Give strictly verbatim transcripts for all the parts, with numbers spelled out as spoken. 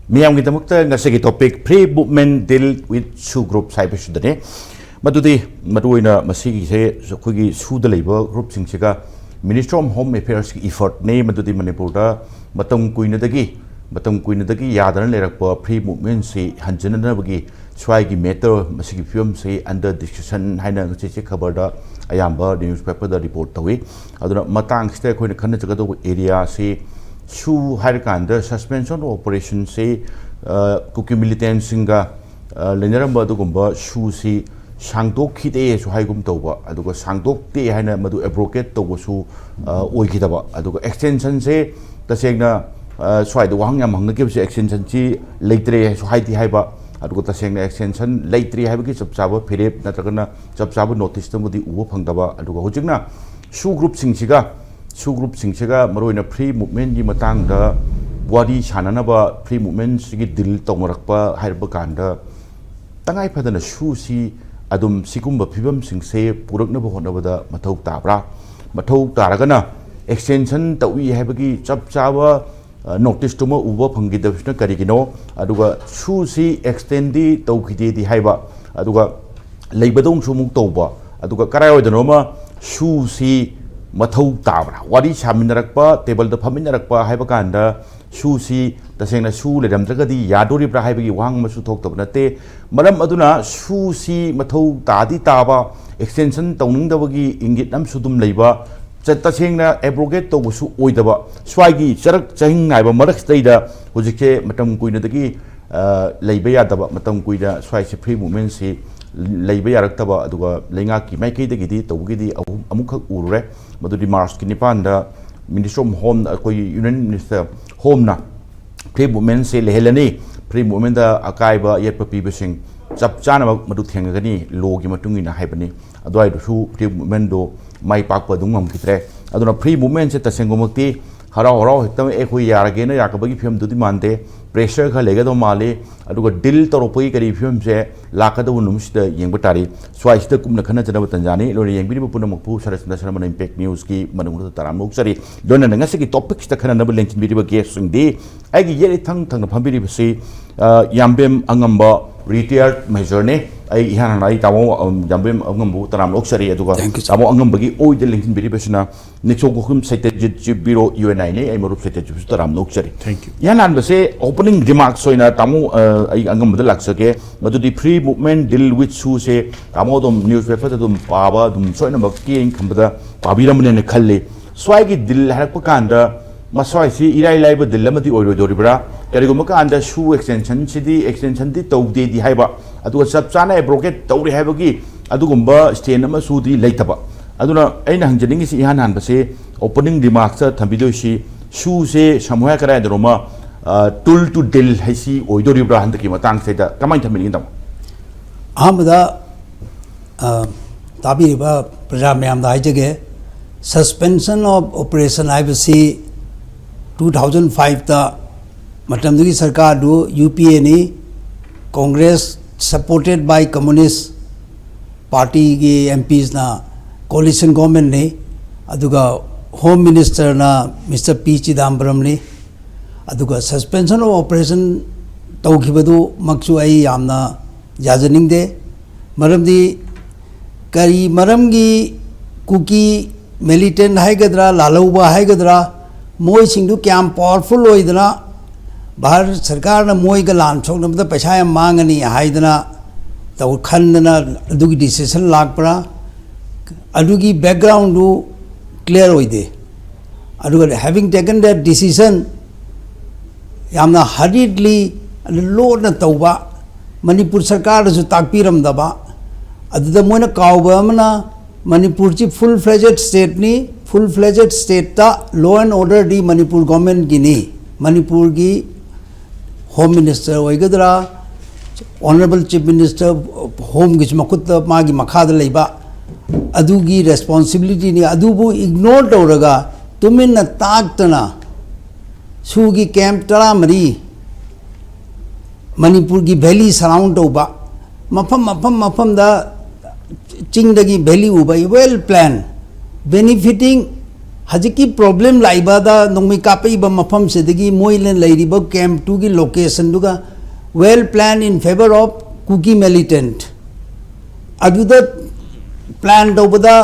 ꯃꯤꯌꯥꯝꯒꯤꯗꯃꯛꯇ ꯉꯁꯤꯒꯤ topic, free movement deal with SoO groups ꯍꯥꯏꯕꯁꯤꯗꯅꯦ꯫ ꯃꯗꯨꯗꯤ ꯃꯔꯨꯑꯣꯏꯅ ꯃꯁꯤꯒꯤꯁꯦ ꯑꯩꯈꯣꯏꯒꯤ SoO ꯗ ꯂꯩꯕ group ꯁꯤꯡꯁꯤꯒ Ministry of Home Affairs ꯀꯤ effort ꯅꯤ꯫ ꯃꯗꯨꯗꯤ ꯃꯅꯤꯄꯨꯔꯗ ꯃꯇꯝ ꯀꯨꯏꯅꯗꯒꯤ ꯃꯇꯝ ꯀꯨꯏꯅꯗꯒꯤ ꯌꯥꯗꯅ ꯂꯩꯔꯛꯄ free movement ꯁꯤ ꯍꯟꯖꯤꯟꯅꯅꯕꯒꯤ ꯁ꯭ꯋꯥꯏꯒꯤ matter, ꯃꯁꯤꯒꯤ ꯐꯤꯕꯝꯁꯤ under discussion ꯍꯥꯏꯅ ꯉꯁꯤꯁꯦ ꯈꯕꯔꯗ ꯑꯌꯥꯝꯕ newspaper ꯗ report ꯇꯧꯏ꯫ ꯑꯗꯨꯅ ꯃꯇꯥꯡꯁꯤꯗ ꯑꯩꯈꯣꯏꯅ ꯈꯟꯅꯖꯒꯗꯧꯕ area ꯁꯤ SoO ꯍꯥꯏꯔꯀꯥꯟꯗ suspension of operation ꯁꯤ, ꯑ, ꯀꯨꯀꯤ militant ꯁꯤꯡꯒ, ꯑ, ꯂꯩꯅꯔꯝꯕ ꯑꯗꯨꯒꯨꯝꯕ SoO ꯁꯤ ꯁꯥꯡꯗꯣꯛꯈꯤꯗꯦꯁꯨ ꯍꯥꯏꯒꯨꯝ ꯇꯧꯕ, ꯑꯗꯨꯒ ꯁꯥꯡꯗꯣꯛꯇꯦ ꯍꯥꯏꯅ ꯃꯗꯨ abrogate ꯇꯧꯕꯁꯨ, ꯑ, ꯑꯣꯏꯈꯤꯗꯕ, ꯑꯗꯨꯒ extension ꯁꯦ ꯇꯁꯦꯡꯅ, ꯑ, ꯁ꯭ꯋꯥꯏꯗ ꯋꯥꯍꯪ ꯌꯥꯝ ꯍꯪꯅꯈꯤꯕꯁꯦ extension ꯁꯤ ꯂꯩꯇ꯭ꯔꯦ ꯍꯥꯏꯁꯨ ꯍꯥꯏꯗꯤ ꯍꯥꯏꯕ, ꯑꯗꯨꯒ ꯇꯁꯦꯡꯅ extension ꯂꯩꯇ꯭ꯔꯦ ꯍꯥꯏꯕꯒꯤ ꯆꯞ ꯆꯥꯕ ꯐꯤꯔꯦꯞ ꯅꯠꯇ꯭ꯔꯒꯅ ꯆꯞ ꯆꯥꯕ notice ꯇꯨꯃꯗꯤ ꯎꯕ ꯐꯪꯗꯕ, ꯑꯗꯨꯒ ꯍꯧꯖꯤꯛꯅ SoO group ꯁꯤꯡꯁꯤꯒ SoO group ꯁꯤꯡꯁꯤꯒ ꯃꯔꯨꯑꯣꯏꯅ free movement ꯀꯤ ꯃꯇꯥꯡꯗ ꯋꯥꯔꯤ ꯁꯥꯟꯅꯅꯕ, free movement ꯁꯤꯒꯤ deal ꯇꯧꯅꯔꯛꯄ ꯍꯥꯏꯔꯛꯄ ꯀꯥꯟꯗ, ꯇꯉꯥꯏ ꯐꯗꯅ SoO ꯁꯤ ꯑꯗꯨꯝ ꯁꯤꯒꯨꯝꯕ ꯐꯤꯕꯝꯁꯤꯡꯁꯦ ꯄꯨꯔꯛꯅꯕ ꯍꯣꯠꯅꯕꯗ ꯃꯊꯧ ꯇꯥꯕ꯭ꯔꯥ? ꯃꯊꯧ ꯇꯥꯔꯒꯅ extension ꯇꯧꯏ ꯍꯥꯏꯕꯒꯤ ꯆꯞ ꯆꯥꯕ, ꯑ, notice ꯇꯨꯃ ꯎꯕ ꯐꯪꯈꯤꯗꯕꯁꯤꯅ ꯀꯔꯤꯒꯤꯅꯣ? ꯑꯗꯨꯒ SoO ꯁꯤ extend ꯗꯤ ꯇꯧꯈꯤꯗꯦꯗꯤ ꯍꯥꯏꯕ, ꯑꯗꯨꯒ ꯂꯩꯕꯗꯧꯅꯁꯨ ꯑꯃꯨꯛ ꯇꯧꯕ, ꯑꯗꯨꯒ ꯀꯔꯥꯏꯋꯥꯏꯗꯅꯣꯃ SoO ꯁꯤ ꯃꯊꯧ ꯇꯥꯕ꯭ꯔꯥ? ꯋꯥꯔꯤ ꯁꯥꯃꯤꯟꯅꯔꯛꯄ, table ꯗ ꯐꯝꯃꯤꯟꯅꯔꯛꯄ ꯍꯥꯏꯕ ꯀꯥꯟꯗ SoO ꯁꯤ ꯇꯁꯦꯡꯅ SoO ꯂꯩꯔꯝꯗ꯭ꯔꯒꯗꯤ ꯌꯥꯗꯣꯔꯤꯕ꯭ꯔꯥ ꯍꯥꯏꯕꯒꯤ ꯋꯥꯍꯪ ꯑꯃꯁꯨ ꯊꯣꯛꯇꯕ ꯅꯠꯇꯦ꯫ ꯃꯔꯝ ꯑꯗꯨꯅ SoO ꯁꯤ ꯃꯊꯧ ꯇꯥꯗꯤ ꯇꯥꯕ, extension ꯇꯧꯅꯤꯡꯗꯕꯒꯤ ꯏꯪꯒꯤꯠ ꯑꯃꯁꯨ ꯑꯗꯨꯝ ꯂꯩꯕ, ꯆ-, ꯇꯁꯦꯡꯅ abrogate ꯇꯧꯕꯁꯨ ꯑꯣꯏꯗꯕ, ꯁ꯭ꯋꯥꯏꯒꯤ ꯆꯔꯛ ꯆꯍꯤꯡ ꯅꯥꯏꯕ ꯃꯔꯛꯁꯤꯗꯩꯗ ꯍꯧꯖꯤꯛꯁꯦ ꯃꯇꯝ ꯀꯨꯏꯅꯗꯒꯤ, ꯑ, ꯂꯩꯕ ꯌꯥꯗꯕ, ꯃꯇꯝ ꯀꯨꯏꯅ ꯁ꯭ꯋꯥꯏꯁꯦ free movement ꯁꯤ ꯂꯩꯕ ꯌꯥꯔꯛꯇꯕ, ꯑꯗꯨꯒ ꯂꯩꯉꯥꯛꯀꯤ ꯃꯥꯏꯀꯩꯗꯒꯤꯗꯤ ꯇꯧꯕꯒꯤꯗꯤ ꯑꯍꯨꯝ-, ꯑꯃꯨꯛꯈꯛ ꯎꯔꯨꯔꯦ꯫ ꯃꯗꯨꯗꯤ March ꯀꯤ ꯅꯤꯄꯥꯟꯗ Ministry of Home, ꯑꯩꯈꯣꯏꯒꯤ Union Minister Home ꯅ free movement ꯁꯦ ꯂꯩꯍꯜꯂꯅꯤ, free movement ꯗ ꯑꯀꯥꯏꯕ ꯑꯌꯦꯠꯄ ꯄꯤꯕꯁꯤꯡ ꯆꯞ ꯆꯥꯅꯃꯛ ꯃꯗꯨ ꯊꯦꯡꯅꯒꯅꯤ, law ꯒꯤ ꯃꯇꯨꯡ ꯏꯟꯅ ꯍꯥꯏꯕꯅꯤ꯫ ꯑꯗꯨꯋꯥꯏꯗꯨꯁꯨ free movement ꯗꯣ ꯃꯥꯏ ꯄꯥꯛꯄ ꯑꯗꯨꯝ ꯉꯝꯈꯤꯗ꯭ꯔꯦ꯫ ꯑꯗꯨꯅ free movement ꯁꯦ ꯇꯁꯦꯡꯕꯃꯛꯇꯤ ꯍꯔꯥꯎ ꯍꯔꯥꯎ ꯍꯦꯛꯇ ꯑꯩꯈꯣꯏ ꯌꯥꯔꯒꯦꯅ ꯌꯥꯔꯛꯄꯒꯤ ꯐꯤꯕꯝꯗꯨꯗꯤ ꯃꯥꯟꯗꯦ꯫ ꯄ꯭ꯔꯦꯁꯔ ꯈꯔ ꯂꯩꯒꯗꯕ ꯃꯥꯜꯂꯤ꯫ ꯑꯗꯨꯒ ꯗꯤꯜ ꯇꯧꯔꯛꯄꯒꯤ ꯀꯔꯤ ꯐꯤꯕꯝꯁꯦ ꯂꯥꯛꯀꯗꯕ ꯅꯨꯃꯤꯠꯁꯤꯗ ꯌꯦꯡꯕ ꯇꯥꯔꯤ꯫ ꯁ꯭ꯋꯥꯏꯁꯤꯗ ꯀꯨꯞꯅ ꯈꯟꯅꯖꯅꯕ ꯇꯟꯖꯥꯅꯤ꯫ ꯂꯣꯏꯅ ꯌꯦꯡꯕꯤꯔꯤꯕ ꯄꯨꯝꯅꯃꯛꯄꯨ ꯁꯔꯠꯆꯟꯗ꯭ꯔ ꯁꯔꯃꯅ ꯏꯝꯄꯦꯛ ꯅ꯭ꯌꯨꯁꯀꯤ ꯃꯅꯨꯡꯗ ꯇꯔꯥꯝꯅ ꯑꯣꯛꯆꯔꯤ꯫ ꯂꯣꯏꯅꯅ ꯉꯁꯤꯒꯤ ꯇꯣꯄꯤꯛꯁꯤꯗ ꯈꯟꯅꯅꯕ ꯂꯦꯡꯁꯤꯟꯕꯤꯔꯤꯕ ꯒꯦꯁꯁꯤꯡꯗꯤ ꯑꯩꯒꯤ ꯌꯦꯠ ꯏꯊꯪ ꯊꯪꯅ ꯐꯝꯕꯤꯔꯤꯕꯁꯤ, ꯑ, ꯌꯥꯝꯕꯦꯝ ꯑꯉꯝꯕ, ꯔꯤꯇꯥꯌꯔꯠ ꯃꯦꯖꯔꯅꯤ꯫ ꯑꯩ ꯏꯍꯥꯟ ꯍꯥꯟꯅ ꯑꯩ ꯇꯥꯃꯣ, ꯑ, ꯌꯥꯝꯕꯦꯝ ꯑꯉꯝꯕꯕꯨ ꯇꯔꯥꯝꯅ ꯑꯣꯛꯆꯔꯤ꯫ ꯑꯗꯨꯒ Thank you, sir. ꯇꯥꯃꯣ ꯑꯉꯝꯕꯒꯤ ꯑꯣꯏꯗ ꯂꯦꯡꯁꯤꯟꯕꯤꯔꯤꯕꯁꯤꯅ ꯅꯤꯛꯁꯣ ꯈꯣꯡꯒꯨꯝ ꯁꯩꯇꯖꯤꯠ ꯖꯤ ꯕꯤꯔꯣ ꯌꯨ ꯑꯦꯟ ꯑꯥꯏꯅꯤ꯫ ꯑꯩ ꯃꯔꯨꯞ ꯁꯩꯇꯖꯤꯠꯁꯨ ꯇꯔꯥꯝꯅ ꯑꯣꯛꯆꯔꯤ꯫ Thank you. ꯏꯍꯥꯟ ꯍꯥꯟꯕꯁꯦ ꯑꯣꯄꯅꯤꯡ ꯔꯤꯃꯥꯔꯛꯁ ꯑꯣꯏꯅ ꯇꯥꯃꯣ, ꯑ, ꯑꯩ ꯑꯉꯝꯕꯗ ꯂꯥꯛꯆꯒꯦ꯫ ꯃꯗꯨꯗꯤ free movement deal with shoeꯁꯦ ꯇꯥꯃꯣ ꯑꯗꯨꯝ ꯅ꯭ꯌꯨꯁ ꯄꯦꯄꯔꯗ ꯑꯗꯨꯝ ꯄꯥꯕ, ꯑꯗꯨꯝ ꯁꯣꯏꯅꯃꯛꯀꯤ ꯑꯩꯅ ꯈꯟꯕꯗ ꯄꯥꯕꯤꯔꯝꯕꯅꯦꯅ ꯈꯜꯂꯤ꯫ ꯁ꯭ꯋꯥꯏꯒꯤ ꯗꯤꯜ ꯍꯥꯏꯔꯛꯄ ꯀꯥꯟꯗ ꯃꯁ꯭ꯋꯥꯏꯁꯤ ꯏꯔꯥꯏ ꯂꯥꯏꯕ ꯗꯤꯜ ꯑꯃꯗꯤ ꯑꯣꯏꯔꯣꯏꯗꯧꯔꯤꯕ꯭ꯔꯥ? ꯀꯔꯤꯒꯨꯝꯕ ꯀꯥꯟꯗ ꯁꯨ ꯑꯦꯛꯁꯇꯦꯟꯁꯟꯁꯤꯗꯤ, ꯑꯦꯛꯁꯇꯦꯟꯁꯟꯗꯤ ꯇꯧꯗꯦꯗꯤ ꯍꯥꯏꯕ, ꯑꯗꯨꯒ ꯆꯞ ꯆꯥꯅ ꯑꯦꯕ꯭ꯔꯣꯒꯦꯠ ꯇꯧꯔꯦ ꯍꯥꯏꯕꯒꯤ ꯑꯗꯨꯒꯨꯝꯕ ꯁ꯭ꯇꯦꯟ ꯑꯃꯁꯨꯗꯤ ꯂꯩꯇꯕ꯫ ꯑꯗꯨꯅ ꯑꯩꯅ ꯍꯪꯖꯅꯤꯡꯉꯤꯁꯤ ꯏꯍꯥꯟ ꯍꯥꯟꯕꯁꯤ, ꯑꯣꯄꯅꯤꯡ ꯔꯤꯃꯥꯔꯛꯁꯇ ꯊꯝꯕꯤꯗꯣꯏꯁꯤ, ꯁꯨꯁꯦ ꯁꯝꯍꯥꯏ ꯀꯗꯥꯏꯗꯅꯣꯃ, ꯑ, tool to deal ꯍꯥꯏꯁꯤ ꯑꯣꯏꯗꯣꯔꯤꯕ꯭ꯔꯥ? ꯍꯟꯗꯛꯀꯤ ꯃꯇꯥꯡꯁꯤꯗ ꯀꯃꯥꯏꯅ ꯊꯝꯕꯤꯅꯤꯡꯉꯤ, ꯇꯥꯃꯣ? ꯑꯍꯥꯟꯕꯗ, ꯑ, ꯇꯥꯕꯤꯔꯤꯕ ꯄ꯭ꯔꯖꯥ ꯃꯌꯥꯝꯗ ꯍꯥꯏꯖꯒꯦ, suspension of operation ꯍꯥꯏꯕꯁꯤ two thousand fiveꯇ ꯃꯇꯝꯗꯨꯒꯤ ꯁꯔꯀꯥꯔꯗꯨ ꯌꯨ ꯄꯤ ꯑꯦꯅꯤ, Congress supported by Communist Partyꯒꯤ M Psꯅ coalition governmentꯅꯤ, ꯑꯗꯨꯒ Home Ministerꯅ Mister P Chidambaramꯅꯤ꯫ ꯑꯗꯨꯒ suspension of operation ꯇꯧꯈꯤꯕꯗꯨꯃꯛꯁꯨ ꯑꯩ ꯌꯥꯝꯅ ꯌꯥꯖꯅꯤꯡꯗꯦ꯫ ꯃꯔꯝꯗꯤ ꯀꯔꯤ ꯃꯔꯝꯒꯤ ꯀꯨꯀꯤ militant ꯍꯥꯏꯒꯗ꯭ꯔꯥ, ꯂꯥꯜꯍꯧꯕ ꯍꯥꯏꯒꯗ꯭ꯔꯥ, ꯃꯣꯏꯁꯤꯡꯗꯨ ꯀꯌꯥꯝ powerful ꯑꯣꯏꯗꯅ ꯚꯥꯔꯠ ꯁꯔꯀꯥꯔꯅ ꯃꯣꯏꯒ ꯂꯥꯟ ꯁꯣꯛꯅꯕꯗ ꯄꯩꯁꯥ ꯌꯥꯝ ꯃꯥꯡꯒꯅꯤ ꯍꯥꯏꯗꯅ ꯇꯧ-, ꯈꯟꯗꯅ ꯑꯗꯨꯒꯤ decision ꯂꯥꯛꯄ꯭ꯔꯥ? ꯑꯗꯨꯒꯤ backgroundꯗꯨ clear ꯑꯣꯏꯗꯦ꯫ ꯑꯗꯨꯒ having taken that decision, ꯌꯥꯝꯅ hurriedly, ꯑꯗꯨ ꯂꯣꯟꯅ ꯇꯧꯕ, ꯃꯅꯤꯄꯨꯔ ꯁꯔꯀꯥꯔꯗꯁꯨ ꯇꯥꯛꯄꯤꯔꯝꯗꯕ, ꯑꯗꯨꯗ ꯃꯣꯏꯅ ꯀꯥꯎꯕ ꯑꯃꯅ, ꯃꯅꯤꯄꯨꯔꯁꯤ full fledged stateꯅꯤ, full fledged stateꯇ law and orderꯗꯤ Manipur governmentꯀꯤꯅꯤ, ꯃꯅꯤꯄꯨꯔꯒꯤ Home Minister ꯑꯣꯏꯒꯗ꯭ꯔꯥ, Honourable Chief Minister, Homeꯒꯤꯁꯨ ꯃꯈꯨꯠꯇ, ꯃꯥꯒꯤ ꯃꯈꯥꯗ ꯂꯩꯕ, ꯑꯗꯨꯒꯤ responsibilityꯅꯤ꯫ ꯑꯗꯨꯕꯨ ignore ꯇꯧꯔꯒ, ꯇꯨꯃꯤꯟꯅ ꯇꯥꯛꯇꯅ, ꯁꯨꯒꯤ camp ꯇꯔꯥꯃꯔꯤ ꯃꯅꯤꯄꯨꯔꯒꯤ valley surround ꯇꯧꯕ, ꯃꯐꯝ ꯃꯐꯝ ꯃꯐꯝꯗ ꯆꯤꯡꯗꯒꯤ valley ꯎꯕ, well plan, benefiting, ꯍꯧꯖꯤꯛꯀꯤ problem ꯂꯥꯛꯏꯕꯗ ꯅꯣꯡꯃꯩ ꯀꯥꯞꯄꯛꯏꯕ ꯃꯐꯝꯁꯤꯗꯒꯤ ꯃꯣꯏꯅ ꯂꯩꯔꯤꯕ camp two ꯒꯤ location ꯗꯨꯒ well plan in favour of Kuki militant꯫ ꯑꯗꯨꯗ plan ꯇꯧꯕꯗ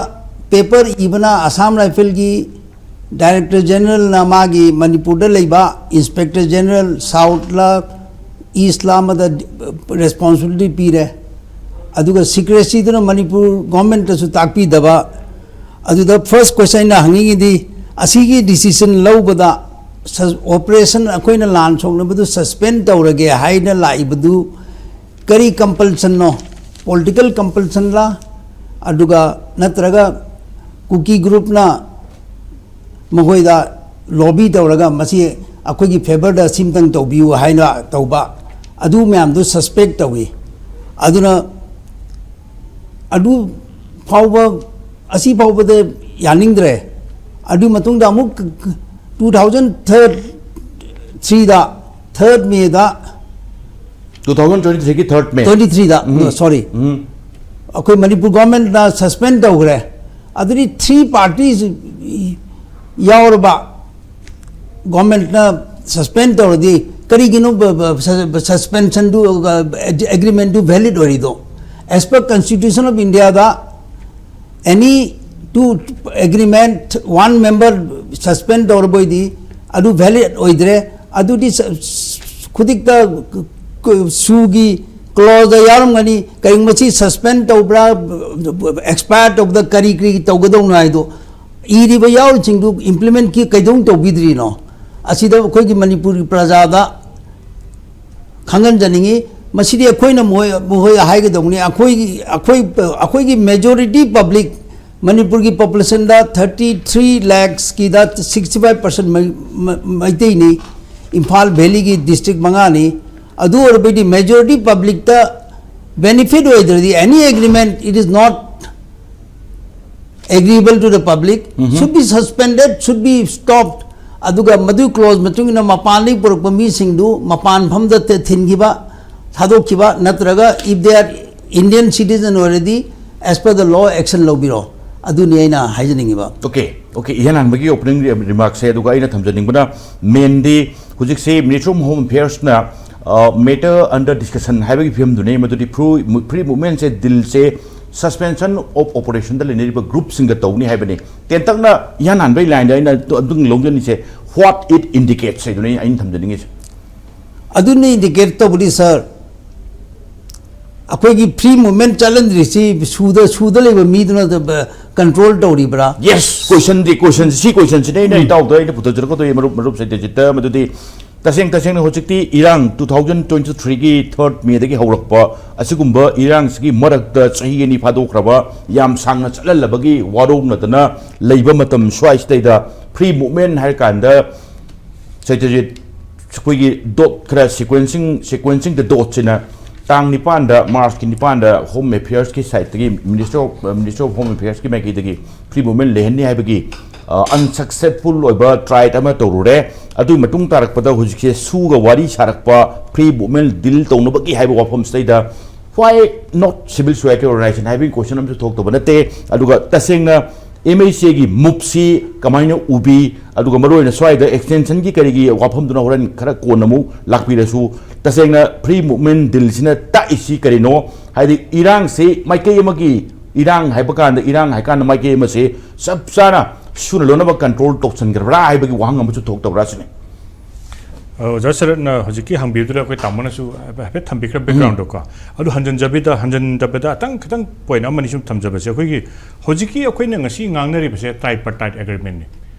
paper ꯏꯕꯅ Assam Rifle ꯒꯤ Director General ꯅ ꯃꯥꯒꯤ ꯃꯅꯤꯄꯨꯔꯗ ꯂꯩꯕ Inspector General South ꯂ East ꯂ ꯑꯃꯗ responsibility ꯄꯤꯔꯦ꯫ ꯑꯗꯨꯒ secrecy ꯗꯨꯅ ꯃꯅꯤꯄꯨꯔ government ꯇꯁꯨ ꯇꯥꯛꯄꯤꯗꯕ꯫ ꯑꯗꯨꯗ first question ꯑꯩꯅ ꯍꯪꯅꯤꯡꯉꯤꯗꯤ, ꯑꯁꯤꯒꯤ decision ꯂꯧꯕꯗ ꯁ-, operation ꯑꯩꯈꯣꯏꯅ ꯂꯥꯟ ꯁꯣꯛꯅꯕꯗꯨ suspend ꯇꯧꯔꯒꯦ ꯍꯥꯏꯅ ꯂꯥꯛꯏꯕꯗꯨ ꯀꯔꯤ compulsion ꯅꯣ? Political compulsion ꯂ? ꯑꯗꯨꯒ ꯅꯠꯇ꯭ꯔꯒ Kuki group ꯅ ꯃꯈꯣꯏꯗ lobby ꯇꯧꯔꯒ ꯃꯁꯤ ꯑꯩꯈꯣꯏꯒꯤ favour ꯗ ꯁꯤꯝꯇꯪ ꯇꯧꯕꯤꯌꯨ ꯍꯥꯏꯅ ꯇꯧꯕ, ꯑꯗꯨ ꯃꯌꯥꯝꯗꯨ suspect ꯇꯧꯏ꯫ ꯑꯗꯨꯅ ꯑꯗꯨ ꯐꯥꯎꯕ, ꯑꯁꯤ ꯐꯥꯎꯕꯗ ꯌꯥꯅꯤꯡꯗ꯭ꯔꯦ꯫ ꯑꯗꯨ ꯃꯇꯨꯡꯗ ꯑꯃꯨꯛ two thousand three ꯗ, third May ꯗ, two thousand twenty three ꯒꯤ third May꯫ twenty three ꯗ, ꯎꯝ꯫ Sorry, ꯎꯝ꯫ ꯑꯩꯈꯣꯏ ꯃꯅꯤꯄꯨꯔ government ꯅ suspend ꯇꯧꯈ꯭ꯔꯦ꯫ ꯑꯗꯨꯗꯤ three parties ꯌꯥꯎꯔꯕ government ꯅ suspend ꯇꯧꯔꯗꯤ ꯀꯔꯤꯒꯤꯅꯣ ꯕ-, ꯕ-, ꯁ-, suspension ꯗꯨ, ꯑ, agreement do valid ꯑꯣꯏꯔꯤꯗꯣ? As per Constitution of India the any two agreement one member suspend ꯇꯧꯔꯕꯣꯏꯗꯤ ꯑꯗꯨ valid ꯑꯣꯏꯗ꯭ꯔꯦ꯫ ꯑꯗꯨꯗꯤ ꯁ-, ꯈꯨꯗꯤꯛꯇ ꯁꯨꯒꯤ clause ꯗ ꯌꯥꯎꯔꯝꯒꯅꯤ, ꯀꯔꯤꯒꯨꯝꯕ ꯁꯤ suspend ꯇꯧꯕ꯭ꯔꯥ, expire ꯇꯧꯕꯗ ꯀꯔꯤ ꯀꯔꯤ ꯇꯧꯒꯗꯧꯅꯣ ꯍꯥꯏꯗꯣ꯫ ꯏꯔꯤꯕ ꯌꯥꯎꯔꯤꯁꯤꯡꯗꯨ implement ꯀꯤ ꯀꯩꯗꯧ ꯇꯧꯕꯤꯗ꯭ꯔꯤꯅꯣ? ꯑꯁꯤꯗ ꯑꯩꯈꯣꯏꯒꯤ ꯃꯅꯤꯄꯨꯔꯒꯤ ꯄ꯭ꯔꯖꯥꯗ ꯈꯪꯍꯟꯖꯅꯤꯡꯉꯤ꯫ ꯃꯁꯤꯗꯤ ꯑꯩꯈꯣꯏꯅ ꯃꯈꯣꯏ, ꯃꯈꯣꯏ ꯍꯥꯏꯒꯗꯧꯕꯅꯤ꯫ ꯑꯩꯈꯣꯏꯒꯤ, ꯑꯩꯈꯣꯏ, ꯑꯩꯈꯣꯏꯒꯤ majority public, ꯃꯅꯤꯄꯨꯔꯒꯤ population ꯗ thirty three lakhs ꯀꯤꯗ sixty five percent ꯃꯩ-, ꯃ-, ꯃꯩꯇꯩꯅꯤ꯫ ꯏꯝꯐꯥꯜ valley ꯒꯤ district ꯃꯉꯥꯅꯤ꯫ ꯑꯗꯨ ꯑꯣꯏꯔꯕꯗꯤ majority public ꯇ benefit ꯑꯣꯏꯗ꯭ꯔꯗꯤ any agreement, it is not agreeable to the public, should be suspended, should be stopped. ꯑꯗꯨꯒ ꯃꯗꯨꯒꯤ ꯀ꯭ꯂꯣꯖ ꯃꯇꯨꯡ ꯏꯟꯅ ꯃꯄꯥꯟꯗꯒꯤ ꯄꯨꯔꯛꯄ ꯃꯤꯁꯤꯡꯗꯨ ꯃꯄꯥꯟ ꯃꯐꯝꯗ ꯊꯤꯟꯈꯤꯕ, ꯊꯥꯗꯣꯛꯈꯤꯕ, ꯅꯠꯇ꯭ꯔꯒ if they are Indian citizen already, as per the law action ꯂꯧꯕꯤꯔꯣ꯫ ꯑꯗꯨꯅꯤ ꯑꯩꯅ ꯍꯥꯏꯖꯅꯤꯡꯉꯤꯕ꯫ Okay, okay, ꯏꯍꯥꯟ ꯍꯥꯟꯕꯒꯤ opening remarksꯁꯦ꯫ ꯑꯗꯨꯒ ꯑꯩꯅ ꯊꯝꯖꯅꯤꯡꯕꯅ, mainꯗꯤ ꯍꯧꯖꯤꯛꯁꯦ Ministry of Home Affairsꯅ matter under discussion ꯍꯥꯏꯕꯒꯤ ꯐꯤꯕꯝꯗꯨꯅꯤ꯫ ꯃꯗꯨꯗꯤ free free movementꯁꯦ, ꯗꯤꯜꯁꯦ suspension of operationꯗ ꯂꯩꯅꯔꯤꯕ groupꯁꯤꯡꯒ ꯇꯧꯅꯤ ꯍꯥꯏꯕꯅꯤ꯫ ꯇꯦꯟꯇꯛꯅ ꯏꯍꯥꯟ ꯍꯥꯟꯕꯒꯤ lineꯗ ꯑꯩꯅ ꯑꯗꯨꯝ ꯂꯧꯖꯅꯤꯡꯉꯤꯁꯦ, what it indicates ꯍꯥꯏꯗꯨꯅꯤ ꯑꯩꯅ ꯊꯝꯖꯅꯤꯡꯉꯤꯁꯦ꯫ ꯑꯗꯨꯅ indicate ꯇꯧꯕꯗꯤ, sir, ꯑꯩꯈꯣꯏꯒꯤ free movement ꯆꯠꯍꯟꯗ꯭ꯔꯤꯁꯤ ꯁꯨꯗ ꯁꯨꯗ ꯂꯩꯕ ꯃꯤꯗꯨꯅ control ꯇꯧꯔꯤꯕ꯭ꯔꯥ? Yes, questionꯗꯤ, question, ꯁꯤ questionꯁꯤꯅꯦ ꯑꯩꯅ ꯏꯇꯥꯎꯗ ꯑꯩꯅ ꯄꯨꯊꯣꯛꯆꯔꯛꯀꯗꯣꯏ, ꯃꯔꯨꯞ, ꯃꯔꯨꯞ ꯁꯩꯇꯦꯖꯤꯠꯇ꯫ ꯃꯗꯨꯗꯤ ꯇꯁꯦꯡ ꯇꯁꯦꯡꯅ ꯍꯧꯖꯤꯛꯇꯤ ꯏꯔꯥꯡ two thousand twenty threeꯒꯤ third Mayꯗꯒꯤ ꯍꯧꯔꯛꯄ ꯑꯁꯤꯒꯨꯝꯕ ꯏꯔꯥꯡꯁꯤꯒꯤ ꯃꯔꯛꯇ ꯆꯍꯤ ꯑꯅꯤ ꯐꯥꯗꯣꯛꯈ꯭ꯔꯕ, ꯌꯥꯝ ꯁꯥꯡꯅ ꯆꯠꯍꯜꯂꯕꯒꯤ ꯋꯥꯔꯧꯅꯗꯅ ꯂꯩꯕ ꯃꯇꯝ ꯁ꯭ꯋꯥꯏꯁꯤꯗꯩꯗ free movement ꯍꯥꯏꯔ ꯀꯥꯟꯗ ꯁꯩꯇꯦꯖꯤꯠ, ꯑꯩꯈꯣꯏꯒꯤ dot ꯈꯔ sequencing, sequencing the dotꯁꯤꯅ ꯇꯥꯡ ꯅꯤꯄꯥꯟꯗ, Marchꯀꯤ ꯅꯤꯄꯥꯟꯗ Home Affairsꯀꯤ sideꯇꯒꯤ, Minister of, Minister of Home Affairsꯀꯤ ꯃꯥꯏꯀꯩꯗꯒꯤ free movement ꯂꯩꯍꯟꯅꯤ ꯍꯥꯏꯕꯒꯤ unsuccessful ꯑꯣꯏꯕ try ꯑꯃ ꯇꯧꯔꯨꯔꯦ꯫ ꯑꯗꯨꯒꯤ ꯃꯇꯨꯡ ꯇꯥꯔꯛꯄꯗ ꯍꯧꯖꯤꯛꯁꯦ ꯁꯨꯒ ꯋꯥꯔꯤ ꯁꯥꯔꯛꯄ, free movement deal ꯇꯧꯅꯕꯒꯤ ꯍꯥꯏꯕ ꯋꯥꯐꯝꯁꯤꯗꯩꯗ why not civil society organization ꯍꯥꯏꯕꯒꯤ question ꯑꯃꯁꯨ ꯊꯣꯛꯇꯕ ꯅꯠꯇꯦ꯫ ꯑꯗꯨꯒ ꯇꯁꯦꯡꯅ MHAꯒꯤ moveꯁꯤ ꯀꯃꯥꯏꯅ ꯎꯕꯤ, ꯑꯗꯨꯒ ꯃꯔꯨꯑꯣꯏꯅ ꯁ꯭ꯋꯥꯏꯗ extensionꯒꯤ ꯀꯔꯤꯒꯤ ꯋꯥꯐꯝꯗꯨꯅ ꯍꯣꯔꯦꯟ ꯈꯔ ꯀꯣꯟꯅ ꯑꯃꯨꯛ ꯂꯥꯛꯄꯤꯔꯁꯨ, ꯇꯁꯦꯡꯅ free movement dealꯁꯤꯅ ꯇꯥꯛꯏꯁꯤ ꯀꯔꯤꯅꯣ? ꯍꯥꯏꯗꯤ ꯏꯔꯥꯡꯁꯤ ꯃꯥꯏꯀꯩ ꯑꯃꯒꯤ ꯏꯔꯥꯡ ꯍꯥꯏꯕ ꯀꯥꯟꯗ, ꯏꯔꯥꯡ ꯍꯥꯏ ꯀꯥꯟꯗ ꯃꯥꯏꯀꯩ ꯑꯃꯁꯦ ꯆꯞ ꯆꯥꯅ ꯁꯨꯅ ꯂꯣꯟꯅꯕ control ꯇꯧꯁꯟꯈ꯭ꯔꯕ꯭ꯔꯥ ꯍꯥꯏꯕꯒꯤ ꯋꯥꯍꯪ ꯑꯃꯁꯨ ꯊꯣꯛꯇꯕ꯭ꯔꯥ ꯁꯤꯅꯤ꯫ ꯑꯣꯖꯥ ꯁꯔꯠꯅ ꯍꯧꯖꯤꯛꯀꯤ ꯍꯪꯕꯤꯕꯗꯨꯗ ꯑꯩꯈꯣꯏ ꯇꯥꯃꯣꯅꯁꯨ ꯍꯥꯏꯐꯦꯠ ꯊꯝꯕꯤꯈ꯭ꯔ backgroundꯗꯣꯀꯣ꯫ ꯑꯗꯨ ꯍꯟꯖꯤꯟꯖꯕꯤꯗ, ꯍꯟꯖꯤꯟꯗꯕꯗ ꯑꯇꯪ ꯈꯤꯇꯪ point ꯑꯃꯅꯤ ꯁꯨꯝ ꯊꯝꯖꯕꯁꯦ, ꯑꯩꯈꯣꯏꯒꯤ ꯍꯧꯖꯤꯛꯀꯤ ꯑꯩꯈꯣꯏꯅ ꯉꯁꯤ ꯉꯥꯡꯅꯔꯤꯕꯁꯦ tripartite agreementꯅꯤ꯫